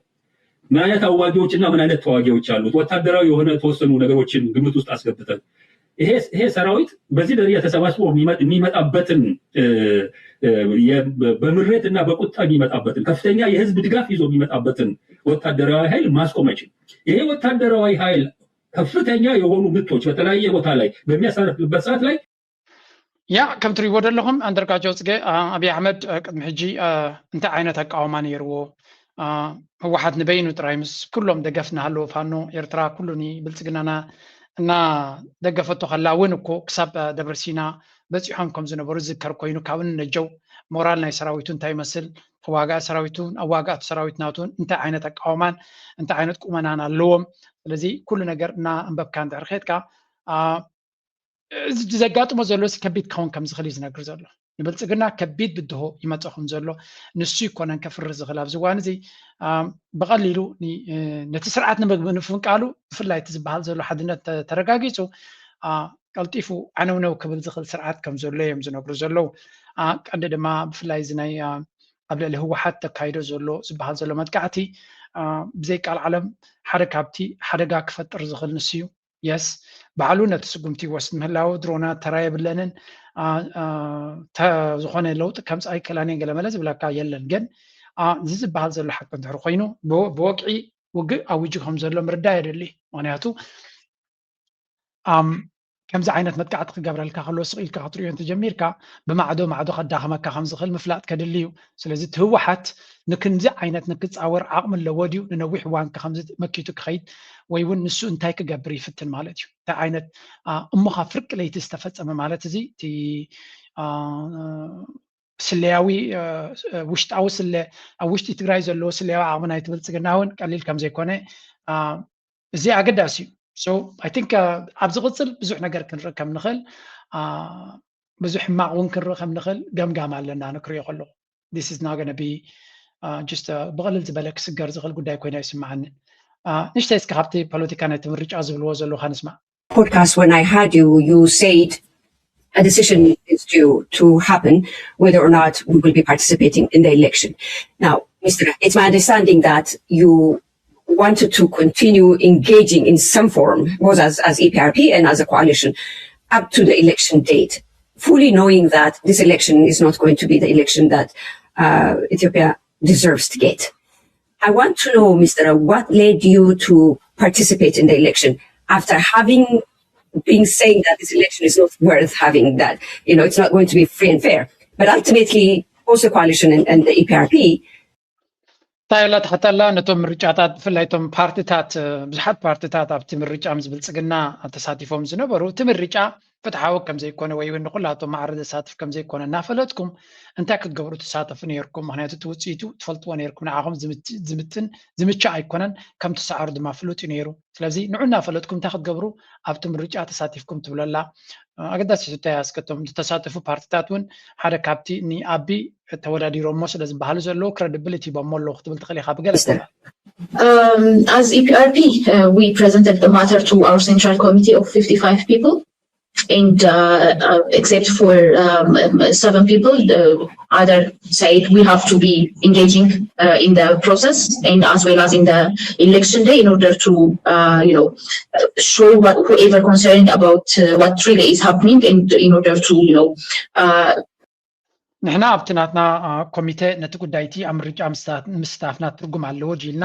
ምን አይነት አዋጊዎች እና ምን አይነት ተዋጊዎች አሉት? ወታደራዊ የሆነ የተወሰኑ ነገሮችን ግምት ውስጥ አስገብተን ይሄ ሰራዊት በዚህ ደረጃ ተሰባስቦ የሚመጣበትን በምሬት እና በቁጣ የሚመጣበትን ከፍተኛ የህዝብ ድጋፍ ይዞ የሚመጣበትን ወታደራዊ ኃይል ማስቆም አይችልም። ይሄ ወታደራዊ ኃይል ከፍተኛ የሆኑ ምቶች በተለያየ ቦታ ላይ በሚያሳርፍበት ሰዓት ላይ ያ ከም ትሪእዎ ዘለኹም ኣንደርጋቸው ፅገ ኣብይ ኣሕመድ ቅድሚ ሕጂ እንታይ ዓይነት ኣቃውማ ነይርዎ? ህወሓት ንበይኑ ጥራይ ምስ ኩሎም ደገፍ እናሃለዎ ፋኖ ኤርትራ ኩሉ ብልፅግናና እናደገፈቶ ከላ እውን እኮ ክሳብ ደብረ ሲና በፂሖም ከም ዝነበሩ ዝዝከር ኮይኑ ካብኡ ንነጀው ሞራል ናይ ሰራዊቱ እንታይ ይመስል ተዋጋኢ ሰራዊቱን ኣዋጋእቲ ሰራዊት ናቱን እንታይ ዓይነት ኣቃውማን እንታይ ዓይነት ቁመናን ኣለዎም። ስለዚ ኩሉ ነገር እናኣንበብካ እንድሕር ከድካ እዚ ዘጋጥሞ ዘሎ ከቢድ ክኸውን ከም ዝኽእል እዩ ዝነግር ዘሎ። ንብልፅግና ከቢድ ብድሆ ይመፀ ከም ዘሎ ንሱ ይኮነን ከፍርህ ዝኽእል ኣብዚ እዋን እዚ ብቐሊሉ ነቲ ስርዓት ንምፍንቃሉ ብፍላይ እቲ ዝበሃል ዘሎ ሓድነት ተረጋጊፁ ቀልጢፉ ዓነውነው ክብል ዝኽእል ስርዓት ከም ዘሎ እዮም ዝነግሩ ዘለዉ። ቀንዲ ድማ ብፍላይ እዚ ናይ ኣብ ልዕሊ ህወሓት ተካይዶ ዘሎ ዝበሃል ዘሎ መጥቃዕቲ ብዘይ ቃል ዓለም ሓደ ካብቲ ሓደጋ ክፈጥር ዝኽእል ንሱ እዩ። የስ ባዕሉ ነቲ ስጉምቲ ይወስድ ምህላው ድሮናት ተራ የብለንን ዝኾነ ለውጢ ከምፃ ኣይክእላን እየ ገለመለ ዝብለካ የለን። ግን እዚ ዝበሃል ዘሎ ሓቂ እንድሕር ኮይኑ ብወግዒ ውግእ ኣዊጁ ከም ዘሎ ምርዳእ የድሊ። ምክንያቱ ከምዚ ዓይነት መጥቃዕቲ ክገብረልካ ከሎ ስቕ ኢልካ ክትሪኦ እንተጀሚርካ ብማዕዶ ማዕዶ ከዳኸመካ ከም ዝኽእል ምፍላጥ ከድሊ እዩ። ስለዚ እቲ ህወሓት ንክንዚ ዓይነት ንክፃወር ዓቕሚ ኣለዎ ድዩ? ንነዊሕ እዋን ከ ከምዚ መኪቱ ክኸይድ ወይ እውን ንሱ እንታይ ክገብር ይፍትን ማለት እዩ? እንታይ ዓይነት እሞ ካብ ፍርቂ ለይቲ ዝተፈፀመ ማለት እዚ እቲ ስለያዊ ውሽጣዊ ስለ ኣብ ውሽጢ ትግራይ ዘለዎ ስለያዊ ዓቕሚ ናይቲ ብልፅግና እውን ቀሊል ከም ዘይኮነ እዚ ኣገዳሲ እዩ። So I think ኣብ ዝቕፅል ብዙሕ ነገር ክንርኢ ከም ንኽእል ብዙሕ ሕማቕ እውን ክንርኢ ከም ንኽእል ገምጋም ኣለና። ንክሪኦ ከለኹ this is not gonna be just ብቕልል ዝበለ ክስገር ዝኽእል ጉዳይ ኮይና ይስምዓኒ። ንሽተይ እስኪ ካብቲ ፖለቲካ ናይቲ ምርጫ ዝብልዎ ዘለዉ ከንስማዕ። podcast when I heard you, you said a decision is due to happen whether or not we will be participating in the election. Now, Mister It's my understanding that you wanted to continue engaging in some form, both as, as E P R P and as a coalition, up to the election date, fully knowing that this election is not going to be the election that uh, Ethiopia deserves to get. I want to know, Mister What led you to participate in the election after having been saying that this election is not worth having, that, you know, it's not going to be free and fair? But ultimately, also coalition and, and the E P R P እንታይ ኢላ ትሓተላ ነቶም ምርጫታት ብፍላይ እቶም ፓርትታት ብዙሓት ፓርትታት ኣብቲ ምርጫ ምስ ብልፅግና ተሳቲፎም ዝነበሩ እቲ ምርጫ ፍትሓዊ ከም ዘይኮነ ወይ እውን ንኩላቶም ማዕረ ዘሳትፍ ከም ዘይኮነ እናፈለጥኩም እንታይ ክትገብሩ ትሳተፉ ነይርኩም? ምክንያቱ እቲ ውፅኢቱ ትፈልጥዎ ነይርኩም። ንዓኹም ዝምትን ዝምቻእ ኣይኮነን፣ ከም ትሰዓሩ ድማ ፍሉጥ እዩ ነይሩ። ስለዚ ንዑ እናፈለጥኩም እንታይ ክትገብሩ ኣብቲ ምርጫ ተሳቲፍኩም ትብለላ ኣገዳሲ ሕቶ እያ። እስከቶም ዝተሳተፉ ፓርትታት እውን ሓደ ካብቲ ንኣቢ ተወዳዲሮሞ ስለ ዝበሃሉ ዘለዉ ክረድብልቲ ሂቦሞ ኣለዉ ክትብል ትኽእል ኢኻ ብገለ Um, as E P R P, uh, we presented the matter to our central committee of fifty-five people, and uh, uh, except for um, um, seven people, the other side, we have to be engaging uh, in the process and as well as in the election day in order to, uh, you know, uh, show what, whoever concerned about uh, what really is happening, and in order to, you know, uh, ንሕና ኣብቲ ናትና ኮሚቴ ነቲ ጉዳይቲ ኣብ ምርጫ ምስታፍና ትርጉም ኣለዎ ጅልና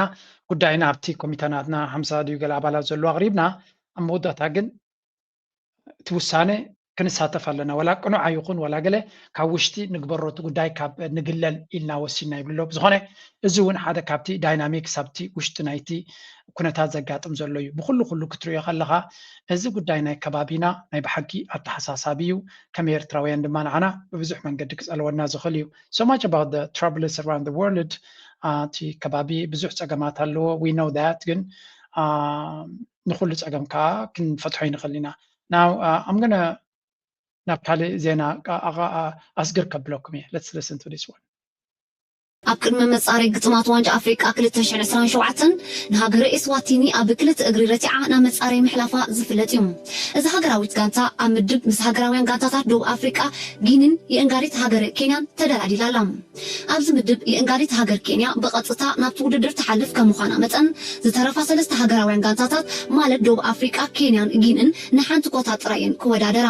ጉዳይና ኣብቲ ኮሚቴ ናትና ሓምሳ ድዩ ገለ ኣባላት ዘለዎ ኣቕሪብና፣ ኣብ መወዳእታ ግን እቲ ውሳነ ክንሳተፍ ኣለና፣ ወላ ቅኑዕ ኣይኹን ወላ ገለ ካብ ውሽጢ ንግበሮ እቲ ጉዳይ ካብ ንግለል ኢልና ወሲንና ይብልሎ። ብዝኾነ እዚ እውን ሓደ ካብቲ ዳይናሚክስ ኣብቲ ውሽጢ ናይቲ ኩነታት ዘጋጥም ዘሎ እዩ። ብኩሉ ኩሉ ክትሪኦ ከለኻ እዚ ጉዳይ ናይ ከባቢና ናይ ብሓቂ ኣተሓሳሳቢ እዩ። ከም ኤርትራውያን ድማ ንዓና ብብዙሕ መንገዲ ክጸልወና ዝኽእል እዩ። So much about the troubles around the world። እቲ ከባቢ ብዙሕ ጸገማት ኣለዎ፣ we know that። ግን ንኹሉ ጸገም ከዓ ክንፈትሖ ይንኽእል ኢና። Now I'm gonna ናብ ካልእ ዜና ኣስግር ከብለኩም እየ። Let's listen to this one. ኣብ ቅድመ መጻረይ ግጥማት ዋንጫ ኣፍሪቃ ክልተ ሽሕን ዕስራን ሸውዓተን ንሃገረ ኤስዋቲኒ ኣብ ክልተ እግሪ ረቲዓ ናብ መጻረይ ምሕላፋ ዝፍለጥ እዩ። እዛ ሃገራዊት ጋንታ ኣብ ምድብ ምስ ሃገራውያን ጋንታታት ደቡብ ኣፍሪቃ፣ ጊኒን የእንጋዲት ሃገረ ኬንያን ተደላዲላ ኣላ። ኣብዚ ምድብ የእንጋዲት ሃገር ኬንያ ብቐጥታ ናብቲ ውድድር ትሓልፍ ከም ምዃና መጠን፣ ዝተረፋ ሰለስተ ሃገራውያን ጋንታታት ማለት ደቡብ ኣፍሪቃ፣ ኬንያን ጊንን ንሓንቲ ኮታ ጥራይ እየን ክወዳደራ።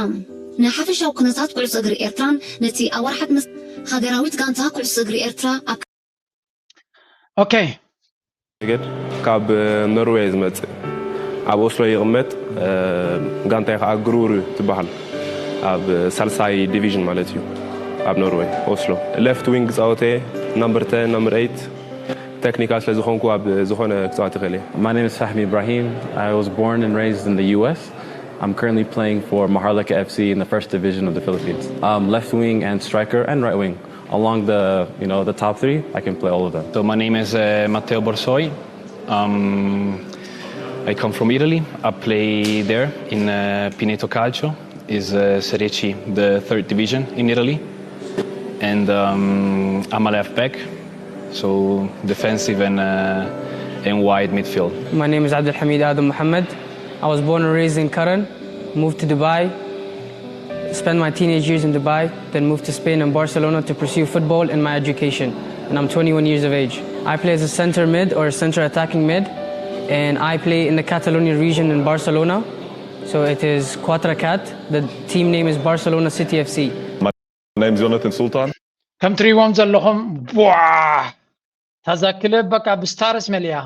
ንሓፈሻዊ ኩነታት ኩዕሶ እግሪ ኤርትራን ነቲ ኣብ ወርሓት መስ ሃገራዊት ጋንታ ኩዕሶ እግሪ ኤርትራ ኣብ Okay. ገድ ካብ ኖርዌይ ዝመጽእ ኣብ ኦስሎ ይቕመጥ። ጋንታይ ከዓ ግሩር ትበሃል፣ ኣብ ሳልሳይ ዲቪዥን ማለት እዩ። ኣብ ኖርዌይ ኦስሎ ሌፍት ዊንግ ጻወተ፣ number ten፣ number eight። ቴክኒካል ስለ ዝኾንኩ ኣብ ዝኾነ ክጻወት ይኽእል እየ። My name is Fahmi Ibrahim. I was born and raised in the U S. I'm currently playing for Maharlika F C in the first division of the Philippines. Um, left wing and striker and right wing. Along the, you know, the top three, I can play all of them. So my name is uh, Matteo Borsoi. Um, I come from Italy. I play there in uh, Pineto Calcio. Is uh, Serie C, the third division in Italy. And um, I'm a left back, so defensive and uh, and wide midfield. My name is Abdul Hamid Adam Mohammed. I was born and raised in Karen, moved to Dubai, spent my teenage years in Dubai, then moved to Spain and Barcelona to pursue football and my education. And I'm twenty-one years of age. I play as a center mid or a center attacking mid, and I play in the Catalonia region in Barcelona. So it is Quatre Quatre. The team name is Barcelona City F C. My name is Jonathan Sultan. ከም ትሪእዎም ዘለኹም ቧ ታዛ ክለብ በቃ ብስታርስ መሊኣ።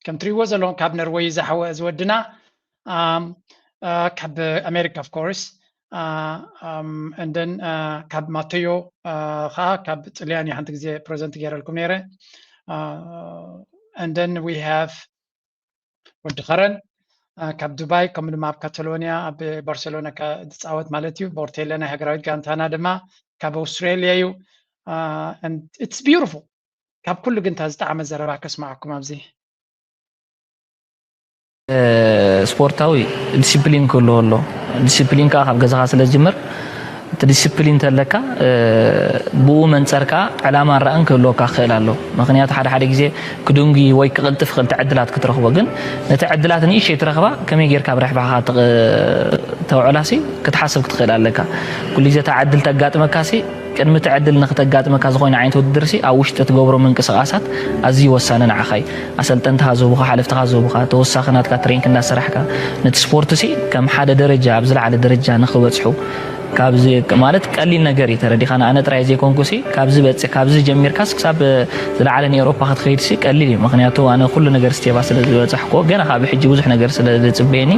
ከም ትሪእዎ ዘለኹም ካብ ነርወይ ዝሓወ ዝወድና፣ ካብ ኣሜሪካ of course፣ and then ካብ ማቴዮ ከዓ ካብ ጥልያን እዩ ሓንቲ ግዜ ፕሬዘንት ገይረልኩም ነይረ። And then we have ወዲ ከረን ካብ ዱባይ፣ ከምኡ ድማ ኣብ ካታሎኒያ ኣብ ባርሴሎና ዝፃወት ማለት እዩ። ቦርቴለ ናይ ሃገራዊት ጋንታና ድማ ካብ ኣውስትራሊያ እዩ። It's beautiful። ካብ ኩሉ ግን እታ ዝጠዓመ ዘረባ ከስማዓኩም ኣብዚ። ስፖርታዊ ዲሲፕሊን ክህልዎ ኣሎ። ዲሲፕሊን ከዓ ካብ ገዛኻ ስለ ዝጅምር፣ እቲ ዲሲፕሊን ተለካ ብኡ መንፀር ከዓ ዕላማን ራእን ክህልወካ ክኽእል ኣሎ። ምክንያቱ ሓደ ሓደ ግዜ ክድንጉይ ወይ ክቕልጥፍ ክኽእል ዕድላት ክትረኽቦ፣ ግን ነቲ ዕድላት ንእሽተይ ትረኽባ ከመይ ጌርካ ኣብ ረሕባኻ ተውዕላሲ ክትሓስብ ክትኽእል ኣለካ። ኩሉ ግዜ እታ ዕድል ተጋጥመካሲ ቅድሚ እቲ ዕድል ንክተጋጥመካ ዝኾነ ዓይነት ውድድርሲ ኣብ ውሽጢ እትገብሮ ምንቅስቓሳት ኣዝዩ ወሳኒ ንዓኻ እዩ። ኣሰልጠንትኻ ዝህቡኻ፣ ሓለፍትኻ ዝህቡኻ፣ ተወሳኺ ናትካ ትሬኒንግ እንዳሰራሕካ ነቲ ስፖርትሲ ከም ሓደ ደረጃ ኣብ ዝለዓለ ደረጃ ንክበጽሑ ካብዚ ማለት ቀሊል ነገር እዩ ተረዲኻና። ኣነ ጥራይ ዘይኮንኩሲ ካብዚ በጽ ካብዚ ጀሚርካስ ክሳብ ዝለዓለ ንኤውሮፓ ክትኸይድሲ ቀሊል እዩ። ምክንያቱ ኣነ ኩሉ ነገር ስቴባ ስለ ዝበጻሕኩዎ ገና ካብ ሕጂ ብዙሕ ነገር ስለ ዝጽበየኒ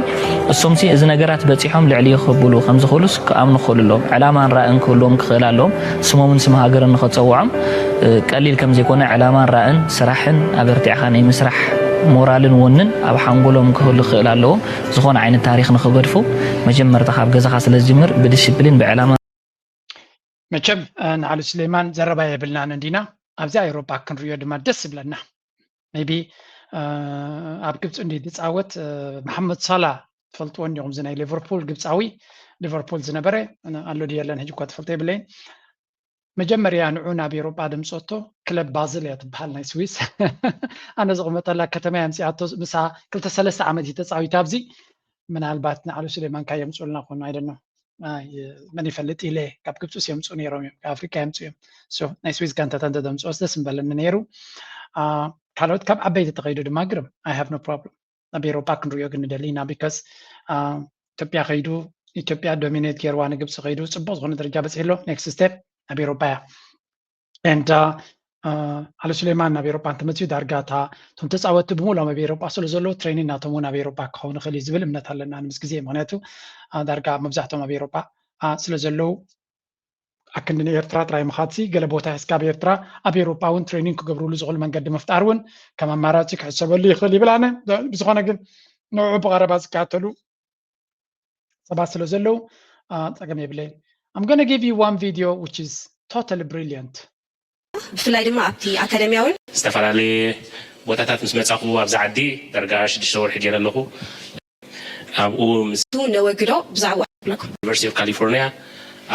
እሶምሲ እዚ ነገራት በጺሖም ልዕሊ ክብሉ ከም ዝኽእሉስ ክኣምኑ ክኽእሉ ኣለዎም። ዕላማን ራእን ክህልዎም ክኽእል ኣለዎም። ስሞምን ስም ሃገርን ንኸጸውዖም ቀሊል ከም ዘይኮነ ዕላማን ራእን ስራሕን ኣበርቲዕኻ ናይ ምስራሕ ሞራልን ወንን ኣብ ሓንጎሎም ክህሉ ክኽእል ኣለዎም። ዝኾነ ዓይነት ታሪኽ ንኽገድፉ መጀመርታ ካብ ገዛኻ ስለ ዝጅምር ብዲሲፕሊን ብዕላማ መቸም ንዓሉ ስሌማን ዘረባ የብልናን እንዲና ኣብዛ ኤውሮጳ ክንሪዮ ድማ ደስ ይብለና። maybe ኣብ ግብፂ እንዲ ዝፃወት መሓመድ ሳላ ትፈልጥዎ እንዲኹም እዚ ናይ ሊቨርፑል ግብፃዊ ሊቨርፑል ዝነበረ ኣሎ ድየለን ሕጂ እኳ ትፈልጦ የብለይን። መጀመርያ ንዑ ናብ ኤሮጳ ደምፀቶ ክለብ ባዝል እያ ትበሃል ናይ ስዊስ። ኣነ ዝቕመጠላ ከተማ እያ ምፅኣቶ። ምሳ ክልተ ሰለስተ ዓመት እዩ ተፃዊታ ኣብዚ። ምናልባት ንዓሉ ሱሌማን ካየምፅኡልና ኮኑ ኣይደኖ መን ይፈልጥ ኢለ። ካብ ግብፂ የምፅኡ ነይሮም እዮም፣ ካብ ኣፍሪካ የምፅኡ እዮም። ናይ ስዊስ ጋንታታት እንተደምፅኦስ ደስ ምበለኒ ነይሩ። ካልኦት ካብ ዓበይቲ ተኸይዱ ድማ ግርም፣ I have no problem። ኣብ ኤሮፓ ክንሪኦ ግን ንደሊ ኢና። ቢካስ ኢትዮጵያ ከይዱ፣ ኢትዮጵያ ዶሚኔት ገይርዋ ንግብፂ ከይዱ ፅቡቅ ዝኾነ ደረጃ በፂሑ ኣሎ። ኔክስት ስቴፕ ኣብ ኤሮፓ እያ። And ኣሉ ሱሌማን ናብ ኤሮፓ እንተመፅኡ ዳርጋ እታ እቶም ተፃወትቲ ብምሎም ኣብ ኤሮፓ ስለ ዘለዉ ትሬኒንግ ናቶም እውን ኣብ ኤሮፓ ክኸውን ይኽእል እዩ ዝብል እምነት ኣለና ምስ ግዜ። ምክንያቱ ዳርጋ መብዛሕቶም ኣብ ኤሮፓ ስለ ዘለዉ ኣክንዲ ንኤርትራ ጥራይ ምኻድሲ ገለ ቦታ እስካብ ኤርትራ ኣብ ኤሮፓ እውን ትሬኒንግ ክገብርሉ ዝኽእሉ መንገዲ ምፍጣር እውን ከም ኣማራፂ ክሕሰበሉ ይኽእል ይብል። ኣነ ብዝኾነ ግን ንዑ ብቐረባ ዝከታተሉ ሰባት ስለ ዘለዉ ፀገም የብለይን። I'm gonna give you one video which is totally brilliant. ብፍላይ ድማ ኣብቲ ኣካደሚያውን ዝተፈላለየ ቦታታት ምስ መጻኹ ኣብዚ ዓዲ ዳርጋ ሽዱሽተ ወርሒ ገይረ ኣለኹ። ኣብኡ ምስ ነወግዶ ብዛዕባ ኣለኩም University of California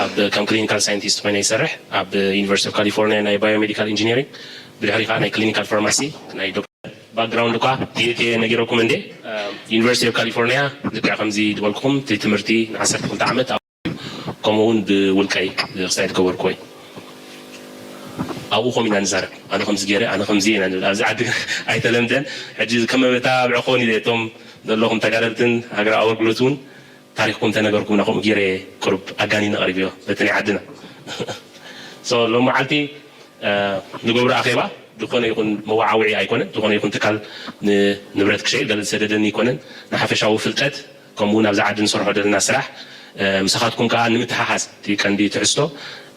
ኣብ ከም ክሊኒካል ሳይንቲስት ኮይነ ይሰርሕ። ኣብ University of California ናይ ባዮሜዲካል ኢንጂነሪንግ፣ ብድሕሪ ከዓ ናይ ክሊኒካል ፋርማሲ ናይ ዶክተር ባክግራውንድ እኳ ዲኤት ነጊረኩም እንዴ። University of California ልክዕ ከምዚ ዝበልኩኹም እቲ ትምህርቲ ንዓሰርተ ክልተ ዓመት ከምኡ እውን ብውልቀይ ክሳይ ዝገበርኩ ወይ ኣብኡ ኮም ኢና ንዛረብ። ኣነ ከምዚ ገይረ፣ ኣነ ከምዚ ኢና ንብል። ኣብዚ ዓዲ ኣይተለምደን። ሕጂ ከም መበታ ብዕኾን ኢለ እቶም ዘለኹም ተጋደልትን ሃገራዊ ኣገልግሎት እውን ታሪኽኩም ተነገርኩምና። ከምኡ ገይረ ቅሩብ ኣጋኒነ ቀሪብዮ በቲ ናይ ዓድና። ሎሚ መዓልቲ ንገብሮ ኣኼባ ዝኾነ ይኹን መወዓውዒ ኣይኮነን። ዝኾነ ይኹን ትካል ንንብረት ክሸይጥ ገለ ዝሰደደኒ ኣይኮነን። ንሓፈሻዊ ፍልጠት ከምኡ እውን ኣብዛ ዓዲ ንሰርሖ ዘለና ስራሕ ምሳኻትኩም ከዓ ንምትሓሓዝ እቲ ቀንዲ ትሕዝቶ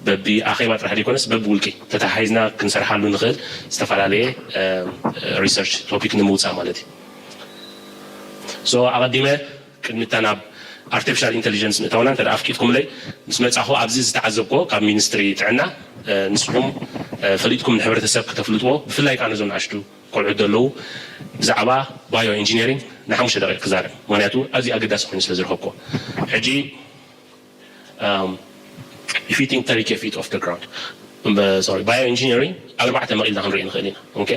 በቢ ኣኼባ ጥራሕ ዘይኮነስ በቢ ውልቂ ተተሓሒዝና ክንሰርሓሉ ንኽእል ዝተፈላለየ ሪሰርች ቶፒክ ንምውፃእ ማለት እዩ። ኣቐዲመ ቅድሚታ ናብ ኣርቲፊሻል ኢንቴሊጀንስ ምእታውና እንተ ኣፍቂድኩምለይ፣ ምስ መፃኹ ኣብዚ ዝተዓዘብክዎ ካብ ሚኒስትሪ ጥዕና ንስኹም ፈሊጥኩም ንሕብረተሰብ ክተፍልጥዎ፣ ብፍላይ ከዓ ነዞም ንኣሽቱ ቆልዑት ዘለዉ ብዛዕባ ባዮ ኢንጂነሪንግ ንሓሙሽተ ደቂቕ ክዛረብ፣ ምክንያቱ ኣዝዩ ኣገዳሲ ኮይኑ ስለ ዝረኸብክዎ። ሕጂ if you think thirty K feet off the ground, sorry, ባዮ ኢንጂነሪንግ ኣብ ኣርባዕተ መቒልና ክንርኢ ንኽእል ኢና። ኦኬ፣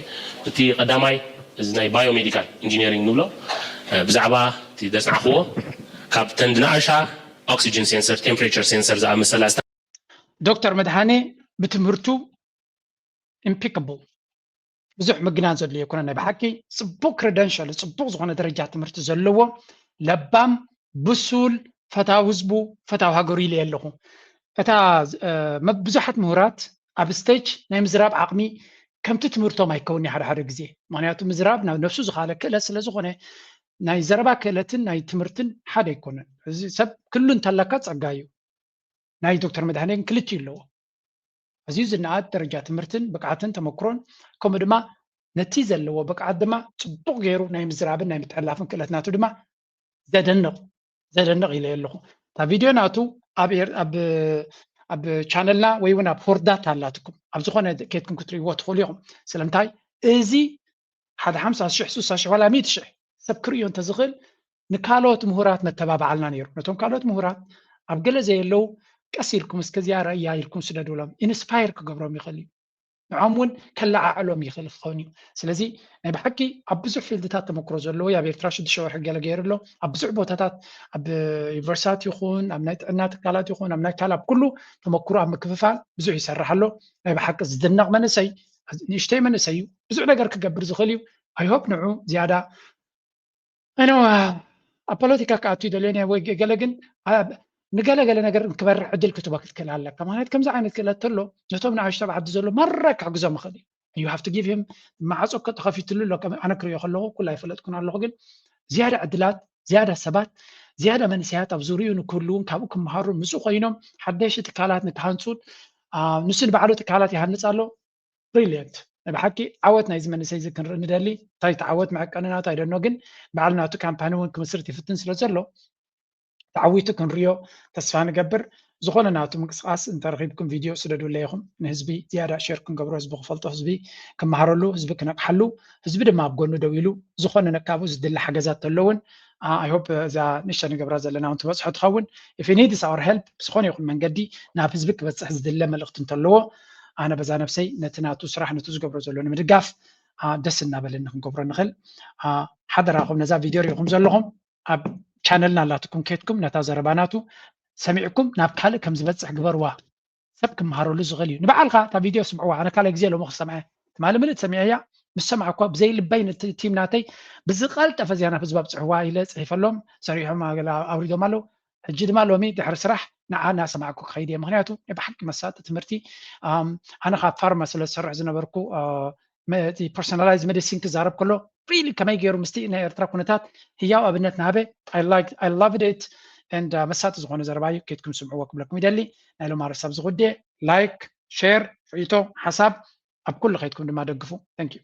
እቲ ቀዳማይ እዚ ናይ ባዮ ሜዲካል ኢንጂነሪንግ ንብሎ ብዛዕባ እቲ ዘፅናዕኽዎ ካብተን ዝነኣሻ ኦክሲጅን ሴንሰር፣ ቴምፕሬቸር ሴንሰር ዝኣመሰላ ዶክተር መድሃኔ ብትምህርቱ ኢምፒካብል ብዙሕ ምግናን ዘድልዮ ኣይኮነ። ናይ ብሓቂ ፅቡቅ ክረደንሻል፣ ፅቡቅ ዝኾነ ደረጃ ትምህርቲ ዘለዎ ለባም ብሱል ፈታዊ ህዝቡ ፈታዊ ሃገሩ ኢለ ኣለኹ። እታ ብዙሓት ምሁራት ኣብ ስቴጅ ናይ ምዝራብ ዓቕሚ ከምቲ ትምህርቶም ኣይከውን ሓደ ሓደ ግዜ። ምክንያቱ ምዝራብ ናብ ነፍሱ ዝኻለ ክእለት ስለ ዝኾነ ናይ ዘረባ ክእለትን ናይ ትምህርትን ሓደ ኣይኮነን። እዚ ሰብ ክሉ እንተለካ ፀጋ እዩ። ናይ ዶክተር መድሃኔ ግን ክልቲኡ ኣለዎ። ኣዝዩ ዝነኣድ ደረጃ ትምህርትን ብቅዓትን ተመክሮን ከምኡ ድማ ነቲ ዘለዎ ብቅዓት ድማ ፅቡቅ ገይሩ ናይ ምዝራብን ናይ ምትሕልላፍን ክእለት ናቱ ድማ ዘደንቕ ዘደንቕ ኢለ ኣለኹ። እታ ቪድዮ ናቱ ኣብ ቻነልና ወይ እውን ኣብ ሆርዳት ኣላትኩም ኣብ ዝኾነ ኬትኩም ክትርእይዎ ትኽእሉ ኢኹም። ስለምንታይ እዚ ሓደ ሓምሳ ሽሕ ስሳ ሽሕ ዋላ ሚእቲ ሽሕ ሰብ ክርእዮ እንተዝኽእል ንካልኦት ምሁራት መተባብዓልና ነይሩ። ነቶም ካልኦት ምሁራት ኣብ ገለ ዘየለዉ ቀስ ኢልኩም እስከ እዚኣ ረእያ ኢልኩም ስደዱሎም። ኢንስፓየር ክገብሮም ይኽእል እዩ። ንዖም እውን ከለዓዕሎም ይኽእል ክኸውን እዩ። ስለዚ ናይ ብሓቂ ኣብ ብዙሕ ፊልድታት ተመክሮ ዘለዎ ኣብ ኤርትራ ሽዱሽተ ወርሒ ገለ ገይሩ ኣሎ። ኣብ ብዙሕ ቦታታት ኣብ ዩኒቨርሲታት ይኹን ኣብ ናይ ጥዕና ትካላት ይኹን ኣብ ናይ ካልኣብ ኩሉ ተመክሮ ኣብ ምክፍፋል ብዙሕ ይሰርሕ ኣሎ። ናይ ብሓቂ ዝድነቕ መንእሰይ ንእሽተይ መንእሰይ እዩ። ብዙሕ ነገር ክገብር ዝኽእል እዩ። ኣይሆፕ ንዑ ዝያዳ ኣነ ኣብ ፖለቲካ ክኣቱ ይደልዮ ወይ ገለ ግን ንገለገለ ነገር ክበርሕ ዕድል ክትቦ ክትክእል ኣለካ። ማለት ከምዚ ዓይነት ክእለት ተሎ ነቶም ንኣሽቶ ዓዲ ዘሎ ማራ ክሕግዞም ይኽእል እዩ። You have to give him ማዕፆ ተኸፊትሉ ኣሎ። ኣነ ክሪኦ ከለኹ ኩሉ ኣይፈለጥኩን ኣለኹ፣ ግን ዝያዳ ዕድላት፣ ዝያዳ ሰባት፣ ዝያዳ መንእሰያት ኣብ ዙሪኡ ንክህልውን ካብኡ ክመሃሩን ምስኡ ኮይኖም ሓደሽቲ ትካላት ንክሃንፁን ንሱ ንባዕሉ ትካላት ይሃንፅ ኣሎ። ብሪልየንት ናይ ብሓቂ ዓወት ናይዚ መንእሰይ እዚ ክንርኢ ንደሊ። እንታይ እቲ ዓወት መዕቀኒ ናቱ ኣይደኖ፣ ግን በዓል ናቱ ካምፓኒ እውን ክምስርት ይፍትን ስለ ዘሎ ተዓዊቱ ክንሪኦ ተስፋ ንገብር። ዝኾነ ናቱ ምንቅስቃስ እንተረኺብኩም ቪድዮ ስደዱለይ ኢኹም። ንህዝቢ ዝያዳ ሸር ክንገብሮ፣ ህዝቢ ክፈልጦ፣ ህዝቢ ክመሃረሉ፣ ህዝቢ ክነቅሓሉ፣ ህዝቢ ድማ ኣብ ጎኑ ደው ኢሉ ዝኾነ ነካቡ ዝድለ ሓገዛት ተለውን I hope እዛ ንእሽተ ንገብራ ዘለና እውን ትበፅሖ ትኸውን። If he needs our help ብዝኾነ ይኹን መንገዲ ናብ ህዝቢ ክበፅሕ ዝድለ መልእኽቲ እንተለዎ ኣነ በዛ ነብሰይ ነቲ ናቱ ስራሕ ነቱ ዝገብሮ ዘሎ ንምድጋፍ ደስ እናበለኒ ክንገብሮ ንኽእል። ሓደራኹም ነዛ ቪድዮ ሪኢኹም ዘለኹም ኣብ ቻነልና ኣላትኩም ከድኩም ነታ ዘረባ ናቱ ሰሚዕኩም ናብ ካልእ ከም ዝበፅሕ ግበርዋ። ሰብ ክመሃረሉ ዝኽእል እዩ። ንበዓልካ እታ ቪድዮ ስምዕዋ። ኣነ ካልኣይ ግዜ ሎሚ ክሰምዐ ትማሊ ምልእት ሰሚዐያ ምስ ሰማዕኳ ብዘይ ልበይ ነቲ ቲም ናተይ ብዝቐልጠፈ እዚኣ ናብ ህዝቢ ኣብፅሕዋ ኢለ ፅሒፈሎም ሰሪሖም ኣውሪዶም ኣለዉ። ሕጂ ድማ ሎሚ ድሕሪ ስራሕ ንዓ እናሰማዕኩ ክኸይድ እየ። ምክንያቱ ናይ ብሓቂ መሳጢ ትምህርቲ ኣነ ካብ ፋርማ ስለ ዝሰርሕ ዝነበርኩ እቲ personalized medicine ክዛረብ ከሎ really ከመይ ገይሩ ምስቲ ናይ ኤርትራ ኩነታት ህያው ኣብነት ናበ I loved it and መሳጢ ዝኾነ ዘረባ እዩ። ከድኩም ስምዕዎ ክብለኩም ይደሊ። ናይ ሎም ኣርሳብ ዝጉዴ like share ርእይቶ ሓሳብ ኣብ ኩሉ ከይድኩም ድማ ደግፉ። Thank you።